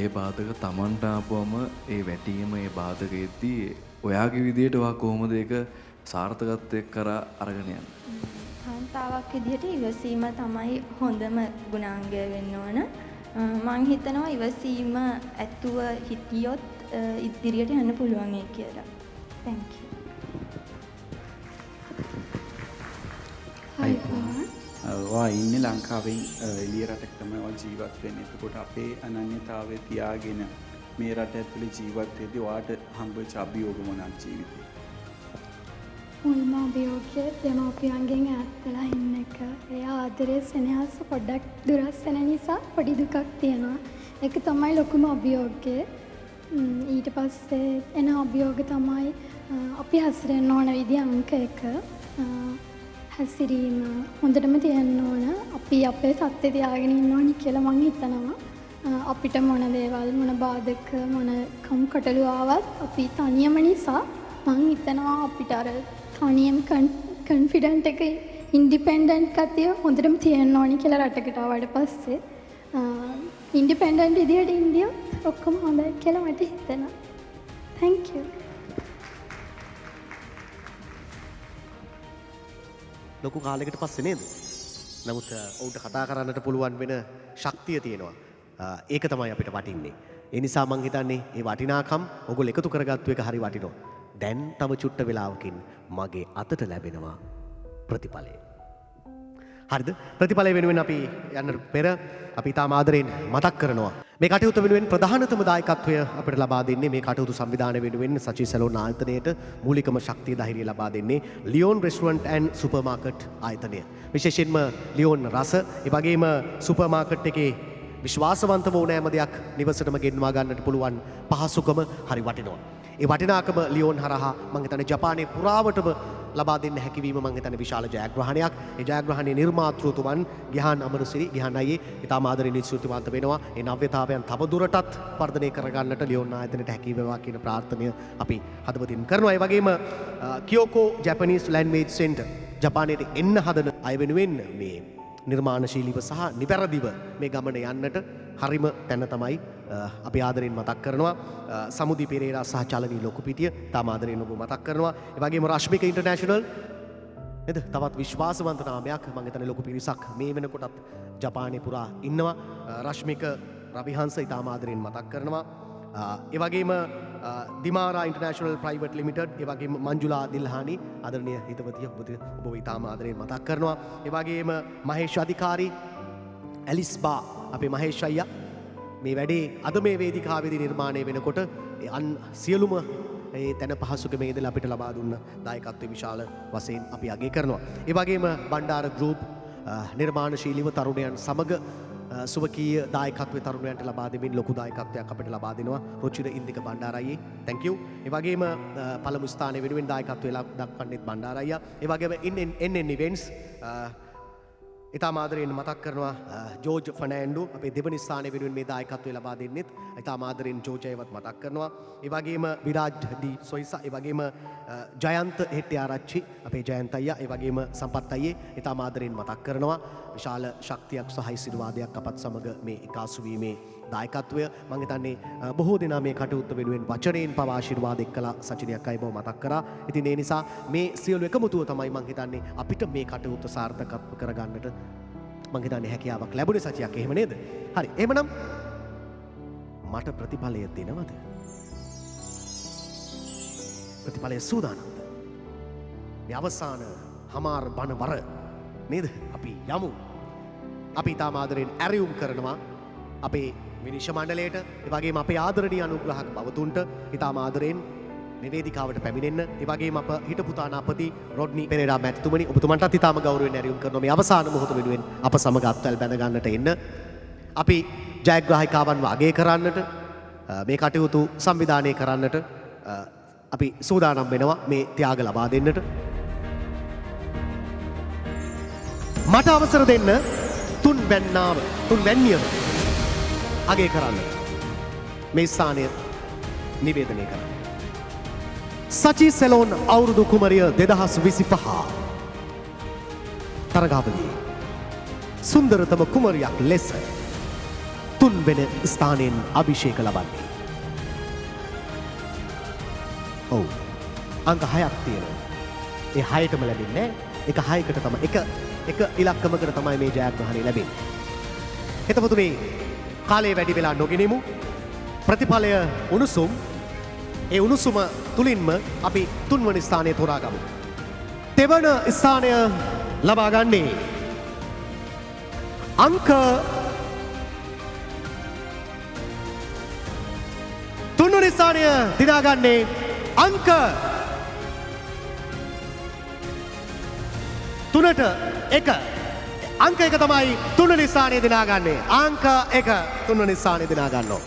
ඒ බාධක තමන්ට ආපුවම ඒ වැටීම ඒ බාධක එද්දී ඔයාගේ විදිහට ඔයා කොහොමද ඒක සාර්ථකත්වයක් කරා අරගෙන යන්නේ? කාන්තාවක් විදිහට ඉවසීම තමයි හොඳම ගුණාංගය වෙන්න ඕන. මං හිතනවා ඉවසීම ඇතුව හිටියොත් ඉදිරියට යන්න පුළුවන් ඒ කියලා. Thank you. අයිබෝවන්. ඔයා ඉන්නේ ලංකාවෙන් එළිය රටක තමයි ඔයා ජීවත් වෙන්නේ. එතකොට අපේ අනන්‍යතාවය තියාගෙන මේ රට ඇතුලේ ජීවත් වෙද්දී ඔයාට හම්බ වෙච්ච අභියෝග මොනවාද ජීවිතේ? මුල්ම අභියෝගය දෙමව්පියන්ගෙන් ඈත් වෙලා ඉන්න එක. ඒ ආදරය සෙනෙහස පොඩ්ඩක් දුරස් වෙන නිසා පොඩි දුකක් තියෙනවා. ඒක තමයි ලොකුම අභියෝගය. ඊට පස්සේ එන අභියෝග තමයි අපි හැසිරෙන්න ඕන විදිය අංක එක. හැසිරීම හොඳටම තියෙන්න ඕන. අපි අපේ සත්‍ය තියාගෙන ඉන්න ඕනි කියලා මං හිතනවා. අපිට මොන දේවල් මොන බාධක මොන කම්කටොළු ආවත් අපි තනියම නිසා මං හිතනවා අපිට අර තනියම කන්ෆිඩන්ට් එක, ඉන්ඩිපෙන්ඩන්ට් ගතිය හොඳටම තියෙන්න ඕනි කියලා රටකට ආවට පස්සේ. ඉන්ඩිපෙන්ඩන්ට් විදියට ඉඳියොත් ඔක්කොම හොඳයි කියලා මට හිතෙනවා. Thank you. ලොකු කාලයකට පස්සේ නේද? නමුත් ඔවුන්ට කතා කරන්නට පුළුවන් වෙන ශක්තිය තියෙනවා. ඒක තමයි අපිට වටින්නේ. ඒ නිසා මං හිතන්නේ මේ වටිනාකම් ඔයගොල්ලෝ එකතු කරගත්තු එක හරි වටිනවා. දැන් තව චුට්ට වෙලාවකින් මගේ අතට ලැබෙනවා ප්‍රතිඵලය. හරිද? ප්‍රතිඵලය වෙනුවෙන් අපි යන්න පෙර අපි ඉතාම ආදරයෙන් මතක් කරනවා. මේ කටයුතු වෙනුවෙන් ප්‍රධානතම දායකත්වය අපිට ලබා දෙන්නේ මේ කටයුතු සංවිධානය වෙනුවෙන් සචි සැලෝන් ආයතනයට මූලිකම ශක්තිය ධෛර්යය ලබා දෙන්නේ ලියෝන් රෙස්ටොරන්ට් ඇන්ඩ් සුපර් මාකට් ආයතනය. විශේෂයෙන්ම ලියෝන් රස, ඒ වගේම සුපර් මාකට් එකේ විශ්වාසවන්තව ඕනෑම දෙයක් නිවසටම ගෙන්වා ගන්නට පුළුවන් පහසුකම හරි වටිනවා. ඒ වටිනාකම ලියෝන් හරහා මං හිතන්නේ ජපානයේ පුරාවටම ලබා දෙන්න හැකිවීම මං හිතන්නේ විශාල ජයග්‍රහණයක්. ඒ ජයග්‍රහණයේ නිර්මාතෘතුමන් ගිහාන් අමරසිරි, ගිහාන් අයියේ ඉතාම ආදරණීය ස්තුතිවන්ත වෙනවා. ඒ නව්‍යතාවයන් තව දුරටත් වර්ධනය කරගන්නට ලියෝන් ආයතනයට හැකි වේවා කියන ප්‍රාර්ථනය අපි හදවතින් කරනවා. ඒ වගේම කියෝකෝ ජැපනීස් ලැන්ග්වේජ් සෙන්ටර් ජපානයට එන්න හදන අය වෙනුවෙන් මේ නිර්මාණශීලීව සහ නිවැරදිව මේ ගමන යන්නට හරිම තැන තමයි අපි ආදරෙන් මතක් කරනවා. සමුදි පෙරේරා සහ චලනී ලොකුපිටිය තාම ආදරෙන් ඔබ මතක් කරනවා. ඒ වගේම රශ්මික ඉන්ටර්නැෂනල් නේද? තවත් විශ්වාසවන්ත නාමයක්. මං හිතන්නේ ලොකු පිරිසක් මේ වෙනකොටත් ජපානයේ පුරා ඉන්නවා. රශ්මික රවිහංස ඉතාම ආදරෙන් මතක් කරනවා. ඒ වගේම දිමාරා ඉන්ටර්නැෂනල් ප්‍රයිවට් ලිමිටඩ්, ඒ වගේම මංජුලා දිල්හානි ආදරණීය හිතවතිය ඔබ ඉතාම ආදරෙන් මතක් කරනවා. ඒ වගේම මහේෂ් අධිකාරී, ඇලිස් බා අපේ මහේෂ් අයියා මේ වැඩේ අද මේ වේදිකාවේදී නිර්මාණය වෙනකොට අන් සියලුම ඒ තැන පහසුකම ඉඳලා අපිට ලබා දුන්න දායකත්වය විශාල වශයෙන් අපි අගය කරනවා. ඒ වගේම බණ්ඩාර ගෲප් නිර්මාණශීලීව තරුණයන් සමග සුවකීය දායකත්වය තරුණයන්ට ලබා දෙමින් ලොකු දායකත්වයක් අපිට ලබා දෙනවා. රුචිර ඉන්දික බණ්ඩාර අයියේ, thank you. ඒ වගේම පළමු ස්ථානය වෙනුවෙන් දායකත්වය දක්වන්නේත් බණ්ඩාර අයියා. ඒ වගේම NN events ඉතාම ආදරයෙන් මතක් කරනවා ජෝර්ජ් ෆර්නෑන්ඩෝ අපේ දෙවනි ස්ථානය වෙනුවෙන් මේ දායකත්වය ලබා දෙන්නෙත් ඉතාම ආදරයෙන් ජෝර්ජ් අයවත් මතක් කරනවා. ඒ වගේම විරාජ් ඩි සොයිසා, ඒ වගේම ජයන්ත හෙට්ටිආරච්චි අපේ ජයන්ත අයියා, ඒ වගේම සම්පත් අයියේ ඉතාම ආදරයෙන් මතක් කරනවා. විශාල ශක්තියක් සහ ආශිර්වාදයක් අපත් සමග මේ එකාසු වීමේ දායකත්වය මං හිතන්නේ බොහෝ දෙනා මේ කටයුත්ත වෙනුවෙන් වචනයෙන් පවා ආශිර්වාද එක්කලා සචිනයක් අය බව මතක් කරා. ඉතින් ඒ නිසා මේ සියලු එකමුතුව තමයි මං හිතන්නේ අපිට මේ කටයුත්ත සාර්ථකත්ව කරගන්නට මං හිතන්නේ හැකියාවක් ලැබුණේ සචියක්, එහෙම නේද? හරි, එහෙමනම් මට ප්‍රතිඵලය දෙනවද? ප්‍රතිඵලය සූදානම්ද? මේ අවසාන හමාර බණ වර නේද? අපි යමු. අපි ඉතාම ආදරයෙන් ඇරයුම් කරනවා අපේ විනිශ්චය මණ්ඩලයට, ඒ වගේම අපේ ආදරණීය අනුග්‍රහක භවතුන්ට ඉතාම ආදරයෙන් මේ වේදිකාවට පැමිණෙන්න, ඒ වගේම අප හිටපු තානාපති රොඩ්නි පෙරේරා මැතිතුමනි ඔබතුමන්ටත් ඉතාම ගෞරවයෙන් ඇරයුම් කරනවා මේ අවසාන මොහොත වෙනුවෙන් අප සමග අත්වැල් බැඳ ගන්නට එන්න. අපි ජයග්‍රාහිකාවන්ව අගය කරන්නට, මේ කටයුතු සංවිධානය කරන්නට අපි සූදානම් වෙනවා මේ ත්‍යාග ලබා දෙන්නට. මට අවසර දෙන්න තුන්වැන්නියව අගය කරන්න, මේ ස්ථානය නිවේදනය කරන්න. සචි සැලෝන් අවුරුදු කුමරිය 2025 තරගාවලියේ සුන්දරතම කුමරියක් ලෙස තුන්වෙන ස්ථානයෙන් අභිෂේක ලබන්නේ. ඔව්, අංක 6ක් තියෙනවා. ඒ 6ටම ලැබෙන්නේ නෑ. එක 6කට තමයි, එක ඉලක්කමකට තමයි මේ ජයග්‍රහණය ලැබෙන්නේ. හිතවතුනි, කාලය වැඩි වෙලා නොගෙනෙමු. ප්‍රතිඵලය උණුසුම්. ඒ උණුසුම තුලින්ම අපි තුන්වන ස්ථානය තෝරාගමු. තෙවන ස්ථානය ලබා ගන්නේ අංක තුන්වන ස්ථානය දිනාගන්නේ අංක 3ට 1. අංක 1 තමයි තුන්වන ස්ථානය දිනාගන්නේ. අංක 1 තුන්වන ස්ථානය දිනාගන්නවා.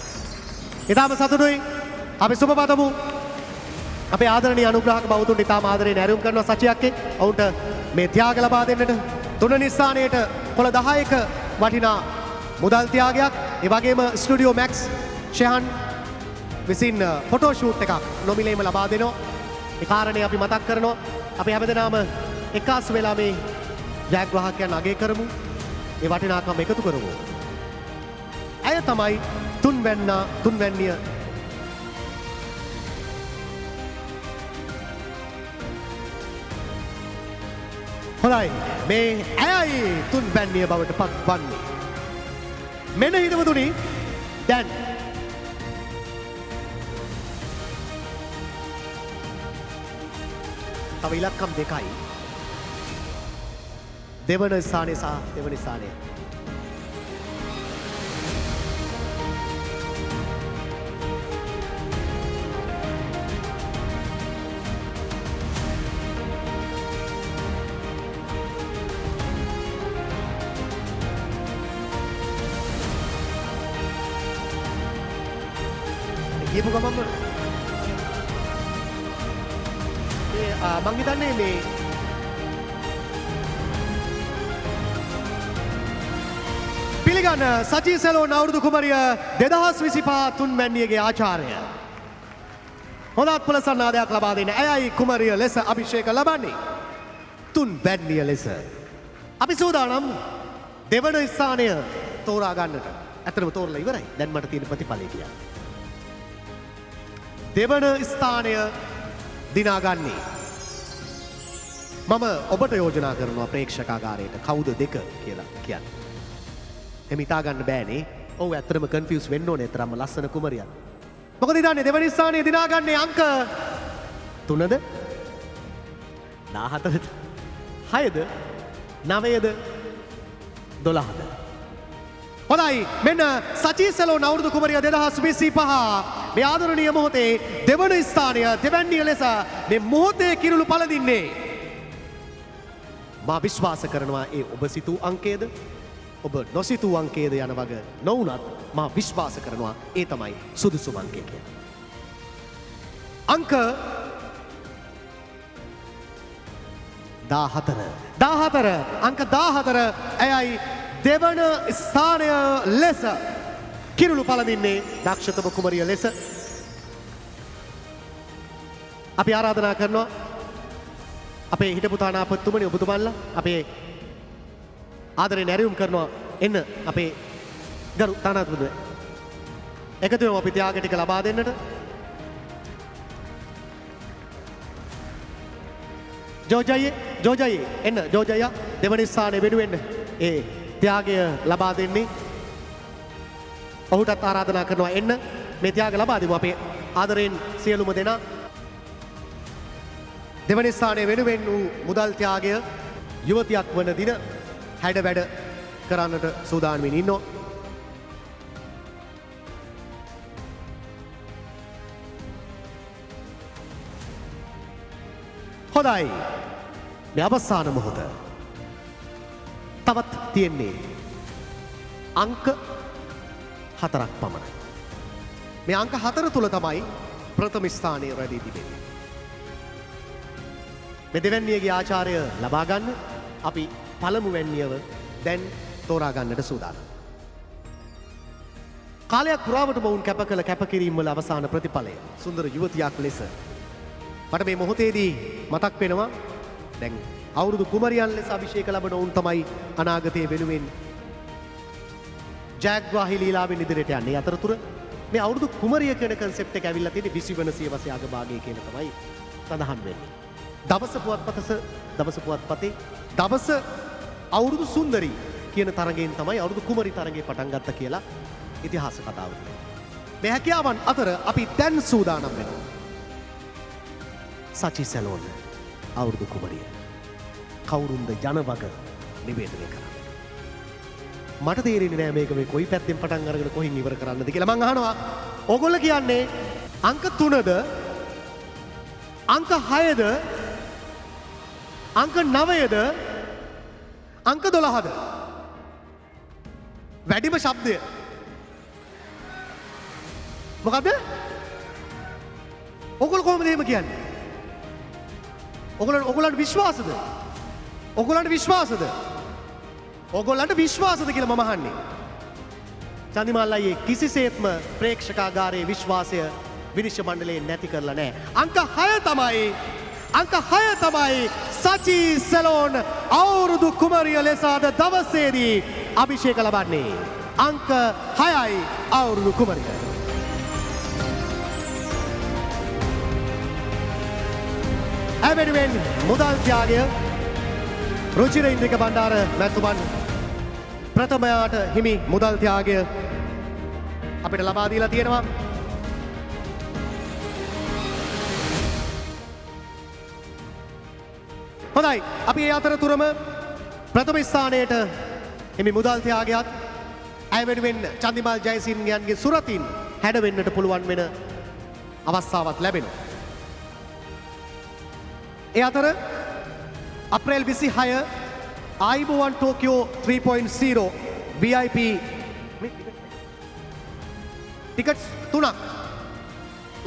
ඉතාම සතුටුයි. අපි සුබ පතමු. අපේ ආදරණීය අනුග්‍රහක බෞතුන්ට ඉතාම ආදරයෙන් ඇරයුම් කරනවා සචියක්කේ. ඔවුන්ට මේ ත්‍යාග ලබා දෙන්නට තුන්වන ස්ථානයට කොළ 10ක වටිනා මුදල් ත්‍යාගයක්, ඒ වගේම ස්ටුඩියෝ මැක්ස් ෂෙහන් විසින් ෆොටෝ ෂූට් එකක් නොමිලේම ලබා දෙනවා. ඒ කාරණේ අපි මතක් කරනවා. අපි හැමදෙනාම එකාසු වෙලා මේ ජයග්‍රාහකයන් අගය කරමු. ඒ වටිනාකම එකතු කරමු. ඇය තමයි තුන්වැන්නිය හොඳයි, මේ ඇයයි තුන්වැන්නිය බවට පත්වන්නේ. මෙන්න හිතවතුනි, දැන් තව ඉලක්කම් දෙකයි. දෙවන ස්ථානය සහ දෙවන ස්ථානය. කියපු ගමන්ම මේ මං හිතන්නේ මේ පිළිගන්න සචී සැලෝන් අවුරුදු කුමරිය 2025 තුන්වැන්නියගේ ආචාර්ය. හොඳ අත්පොළ සන්නාදයක් ලබා දෙන්න. ඇයයි කුමරිය ලෙස අභිෂේක ලබන්නේ. තුන්වැන්නිය ලෙස. අපි සූදානම් දෙවන ස්ථානය තෝරා ගන්නට. ඇත්තටම තෝරලා ඉවරයි. දැන් මට තියෙන ප්‍රතිඵලය කියන්න. දෙවන ස්ථානය දිනාගන්නේ මම ඔබට යෝජනා කරනවා ප්‍රේක්ෂකාගාරයට කවුද දෙක කියලා කියන්න. එහෙම හිතා ගන්න බෑනේ. ඔව්, ඇත්තටම කන්ෆියුස් වෙන්න ඕනේ තරම්ම ලස්සන කුමරියක්. මොකද හිතන්නේ දෙවන ස්ථානය දිනාගන්නේ අංක 3ද 14ද 6ද 9ද 12ද? හොඳයි, මෙන්න සචී සැලෝන් අවුරුදු කුමරිය 2025 මේ ආදරණීය මොහොතේ දෙවන ස්ථානය දෙවැන්නිය ලෙස මේ මොහොතේ කිරුළු පළදින්නේ. මා විශ්වාස කරනවා ඒ ඔබ සිතූ අංකයද ඔබ නොසිතූ අංකයද යන වග නොවුනත් මා විශ්වාස කරනවා ඒ තමයි සුදුසුම අංකය කියලා. අංක 14 14 අංක 14 ඇයයි දෙවන ස්ථානය ලෙස කිරුළු පළදින්නේ දක්ෂතම කුමරිය ලෙස. අපි ආරාධනා කරනවා අපේ හිටපු තානාපතිතුමනි ඔබතුමන්ලා අපේ ආදරයෙන් ඇරයුම් කරනවා එන්න අපේ ගරු තානාපතිතුමනි එකතු වෙමු අපි ත්‍යාග ටික ලබා දෙන්නට. ජෝජයියේ ජෝජයියේ එන්න ජෝජයියා දෙවන ස්ථානය වෙනුවෙන් ඒ ත්‍යාගය ලබා දෙන්නේ. ඔහුටත් ආරාධනා කරනවා එන්න මේ ත්‍යාග ලබා දෙමු අපේ ආදරයෙන් සියලුම දෙනා. දෙවන ස්ථානය වෙනුවෙන් වූ මුදල් ත්‍යාගය යුවතියක් වන දින හැඩ වැඩ කරන්නට සූදානම්ින් ඉන්නවා. හොඳයි, මේ අවසාන මොහොත තවත් තියෙන්නේ අංක 4ක් පමණයි. මේ අංක 4 තුල තමයි ප්‍රථම ස්ථානය රැඳී තිබෙන්නේ. මේ දෙවැන්නියගේ ආචාර්ය ලබා ගන්න අපි පළමුවැන්නියව දැන් තෝරා ගන්නට සූදානම්. කාලයක් පුරාවටම ඔවුන් කැප කළ කැපකිරීම් වල අවසාන ප්‍රතිඵලය සුන්දර යුවතියක් ලෙස මට මේ මොහොතේදී මතක් වෙනවා. දැන් අවුරුදු කුමරියන් ලෙස අභිෂේක ලබන ඔවුන් තමයි අනාගතයේ වෙනුවෙන් ජයග්‍රාහී ලීලාවෙන් ඉදිරියට යන්නේ. අතරතුර මේ අවුරුදු කුමරිය කියන කන්සෙප්ට් එක ඇවිල්ලා තියෙන්නේ 20 වන සියවසේ අගභාගයේ කියලා තමයි සඳහන් වෙන්නේ. දවස පුවත්පතේ දවස අවුරුදු සුන්දරී කියන තරගයෙන් තමයි අවුරුදු කුමරි තරගය පටන් ගත්ත කියලා ඉතිහාස කතාව තියෙනවා. මේ හැකියාවන් අතර අපි දැන් සූදානම් වෙනවා. සචි සැලෝන් අවුරුදු කුමරිය කවුරුන්ද යන වග නිවේදනය කරන්න. මට තේරෙන්නේ නෑ මේක මේ කොයි පැත්තෙන් පටන් අරගෙන කොහින් ඉවර කරන්නද කියලා. මං අහනවා ඕගොල්ලෝ කියන්නේ අංක 3ද අංක 6ද අංක 9ද අංක 12ද? වැඩිම ශබ්දය මොකද්ද? ඔගොල්ලෝ කොහොමද එහෙම කියන්නේ? ඔගොල්ලන්ට විශ්වාසද? ඔගොල්ලන්ට විශ්වාසද? ඔගොල්ලන්ට විශ්වාසද කියලා මම අහන්නේ. චන්දිමාල් අයියේ කිසිසේත්ම ප්‍රේක්ෂකාගාරයේ විශ්වාසය විනිශ්චය මණ්ඩලයේ නැති කරලා නැහැ. අංක 6 තමයි අංක 6 තමයි සචි සැලෝන් අවුරුදු කුමරිය ලෙස අද දවසේදී අභිෂේක ලබන්නේ. අංක 6යි අවුරුදු කුමරිය. ඇය වෙනුවෙන් මුදල් ත්‍යාගය රුචිර ඉන්ද්‍රික බණ්ඩාර මැතිතුමන් ප්‍රථමයාට හිමි මුදල් ත්‍යාගය අපිට ලබා දීලා තියෙනවා. හොඳයි, අපි ඒ අතරතුරම ප්‍රථම ස්ථානයට හිමි මුදල් ත්‍යාගයත් ඇය වෙනුවෙන් චන්දිමාල් ජයසිංහයන්ගේ සුරතින් හැඩ වෙන්නට පුළුවන් වෙන අවස්ථාවක් ලැබෙනවා. ඒ අතර අප්‍රේල් 26 ආයිබෝවන් ටෝකියෝ 3.0 VIP tickets 3ක්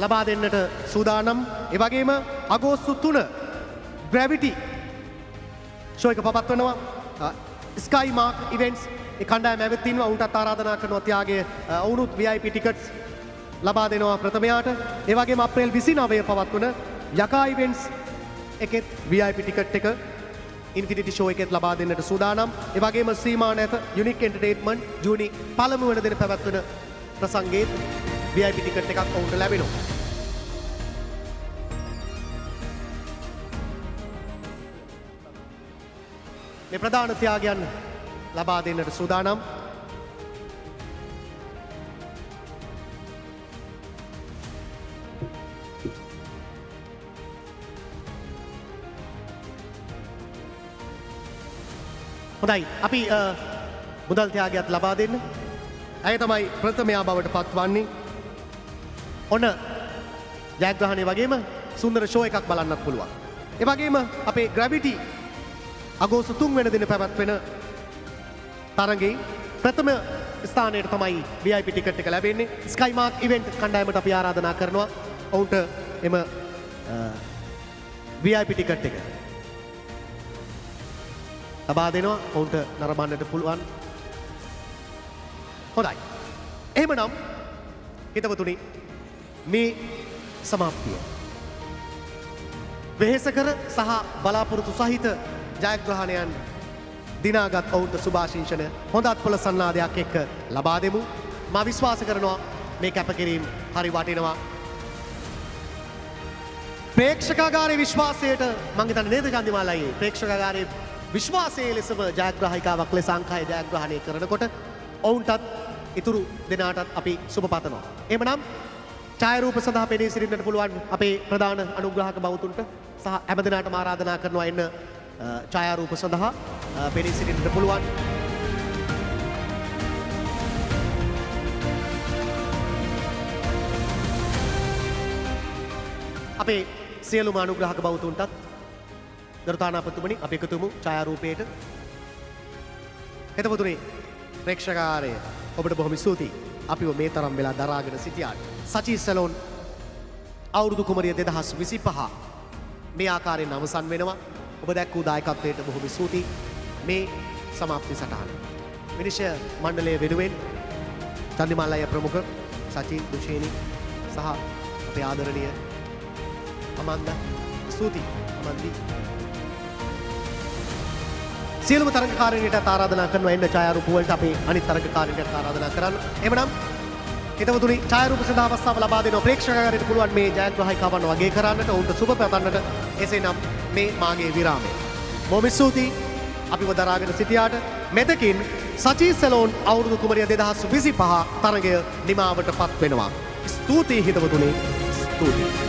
ලබා දෙන්නට සූදානම්. ඒ වගේම අගෝස්තු 3 ග්‍රැවිටි ෂෝ එක පවත්වනවා. ස්කයි මාක් ඉවෙන්ට්ස් ඒ කණ්ඩායම ඇවිත් ඉන්නවා. ඔවුන්ටත් ආරාධනා කරනවා ත්‍යාගය. ඔවුනුත් VIP tickets ලබා දෙනවා ප්‍රථමයාට. ඒ වගේම අප්‍රේල් 29 පවත්වන යකා ඉවෙන්ට්ස් එකෙත් VIP ticket එක ඉන්ෆිනිටි ෂෝ එකෙත් ලබා දෙන්නට සූදානම්. ඒ වගේම සීමා නැත යුනික් එන්ටර්ටේන්මන්ට් ජූනි 1 වන දින පැවැත්වෙන ප්‍රසංගයේත් VIP ticket එකක් ඔවුන්ට ලැබෙනවා. මේ ප්‍රධාන ත්‍යාගයන් ලබා දෙන්නට සූදානම්. හොඳයි, අපි මුදල් ත්‍යාගයක් ලබා දෙන්න. ඇය තමයි ප්‍රථමයා බවට පත්වන්නේ. ඔන්න ජයග්‍රහණය වගේම සුන්දර ෂෝ එකක් බලන්නත් පුළුවන්. ඒ වගේම අපේ ග්‍රැවිටි අගෝස්තු 3 වෙනි දින පැවැත්වෙන තරගයේ ප්‍රථම ස්ථානයට තමයි VIP ticket එක ලැබෙන්නේ. ස්කයි මාක් ඉවෙන්ට් කණ්ඩායමට අපි ආරාධනා කරනවා ඔවුන්ට එම VIP ticket එක ලබා දෙනවා. ඔවුන්ට නරඹන්නට පුළුවන්. හොඳයි. එහෙමනම් හිතවතුනි, මේ සමාප්තිය වෙහෙසකර සහ බලාපොරොත්තු සහිත ජයග්‍රහණයන් දිනාගත් ඔවුන්ට සුභාශිංසන හොඳ අත්පොළ සන්නාදයක් එක්ක ලබා දෙමු. මා විශ්වාස කරනවා මේ කැපකිරීම හරි වටිනවා. ප්‍රේක්ෂකාගාරයේ විශ්වාසයට මං හිතන්නේ නේද චන්දිමාල් අයියේ, ප්‍රේක්ෂකාගාරයේ විශ්වාසයේ ලෙසම ජයග්‍රාහිකාවක් ලෙස අංක 6 ජයග්‍රහණය කරනකොට ඔවුන්ටත් ඉතුරු දෙනාටත් අපි සුබ පතනවා. එහෙමනම් ඡායාරූප සඳහා පෙනී සිටින්නට පුළුවන් අපේ ප්‍රධාන අනුග්‍රාහක බවතුන්ට සහ හැම දෙනාටම ආරාධනා කරනවා එන්න ඡායාරූප සඳහා පෙනී සිටින්නට පුළුවන්. අපේ සියලුම අනුග්‍රාහක බවතුන්ටත් ගරුතානාපතිතුමනි අපි එකතු වෙමු ඡායාරූපයට. හිතවතුනි, ප්‍රේක්ෂකාරය ඔබට බොහොම ස්තුතියි. අපිව මේ තරම් වෙලා දරාගෙන සිටියාට. සචි සැලෝන් අවුරුදු කුමරිය 2025 මේ ආකාරයෙන් අවසන් වෙනවා. ඔබ දැක් වූ දායකත්වයට බොහොම ස්තුතියි. මේ සමාප්ති සටහන විනිශ්චය මණ්ඩලය වෙනුවෙන් චන්දිමාල් අයියා ප්‍රමුඛ සචි දුෂේනි සහ අපේ ආදරණීය අමන්දා, ස්තුතියි අමන්දි. සියලුම තරඟකාරීන්ටත් ආරාධනා කරනවා එන්න ඡායාරූප වලට. අපේ අනිත් තරඟකාරීන්ටත් ආරාධනා කරන්න. එහෙමනම් හිතවතුනි, ඡායාරූප සඳහා අවස්ථාව ලබා දෙනවා. ප්‍රේක්ෂකාගාරයට පුළුවන් මේ ජයග්‍රාහිකාවන් වගේ කරන්නට, ඔවුන්ට සුබ පතන්නට. එසේනම් මේ මාගේ විරාමය. බොහොම ස්තුතියි අපිව දරාගෙන සිටියාට. මෙතකින් සචි සැලෝන් අවුරුදු කුමරිය 2025 තරගය නිමාවට පත් වෙනවා. ස්තුතියි හිතවතුනි, ස්තුතියි.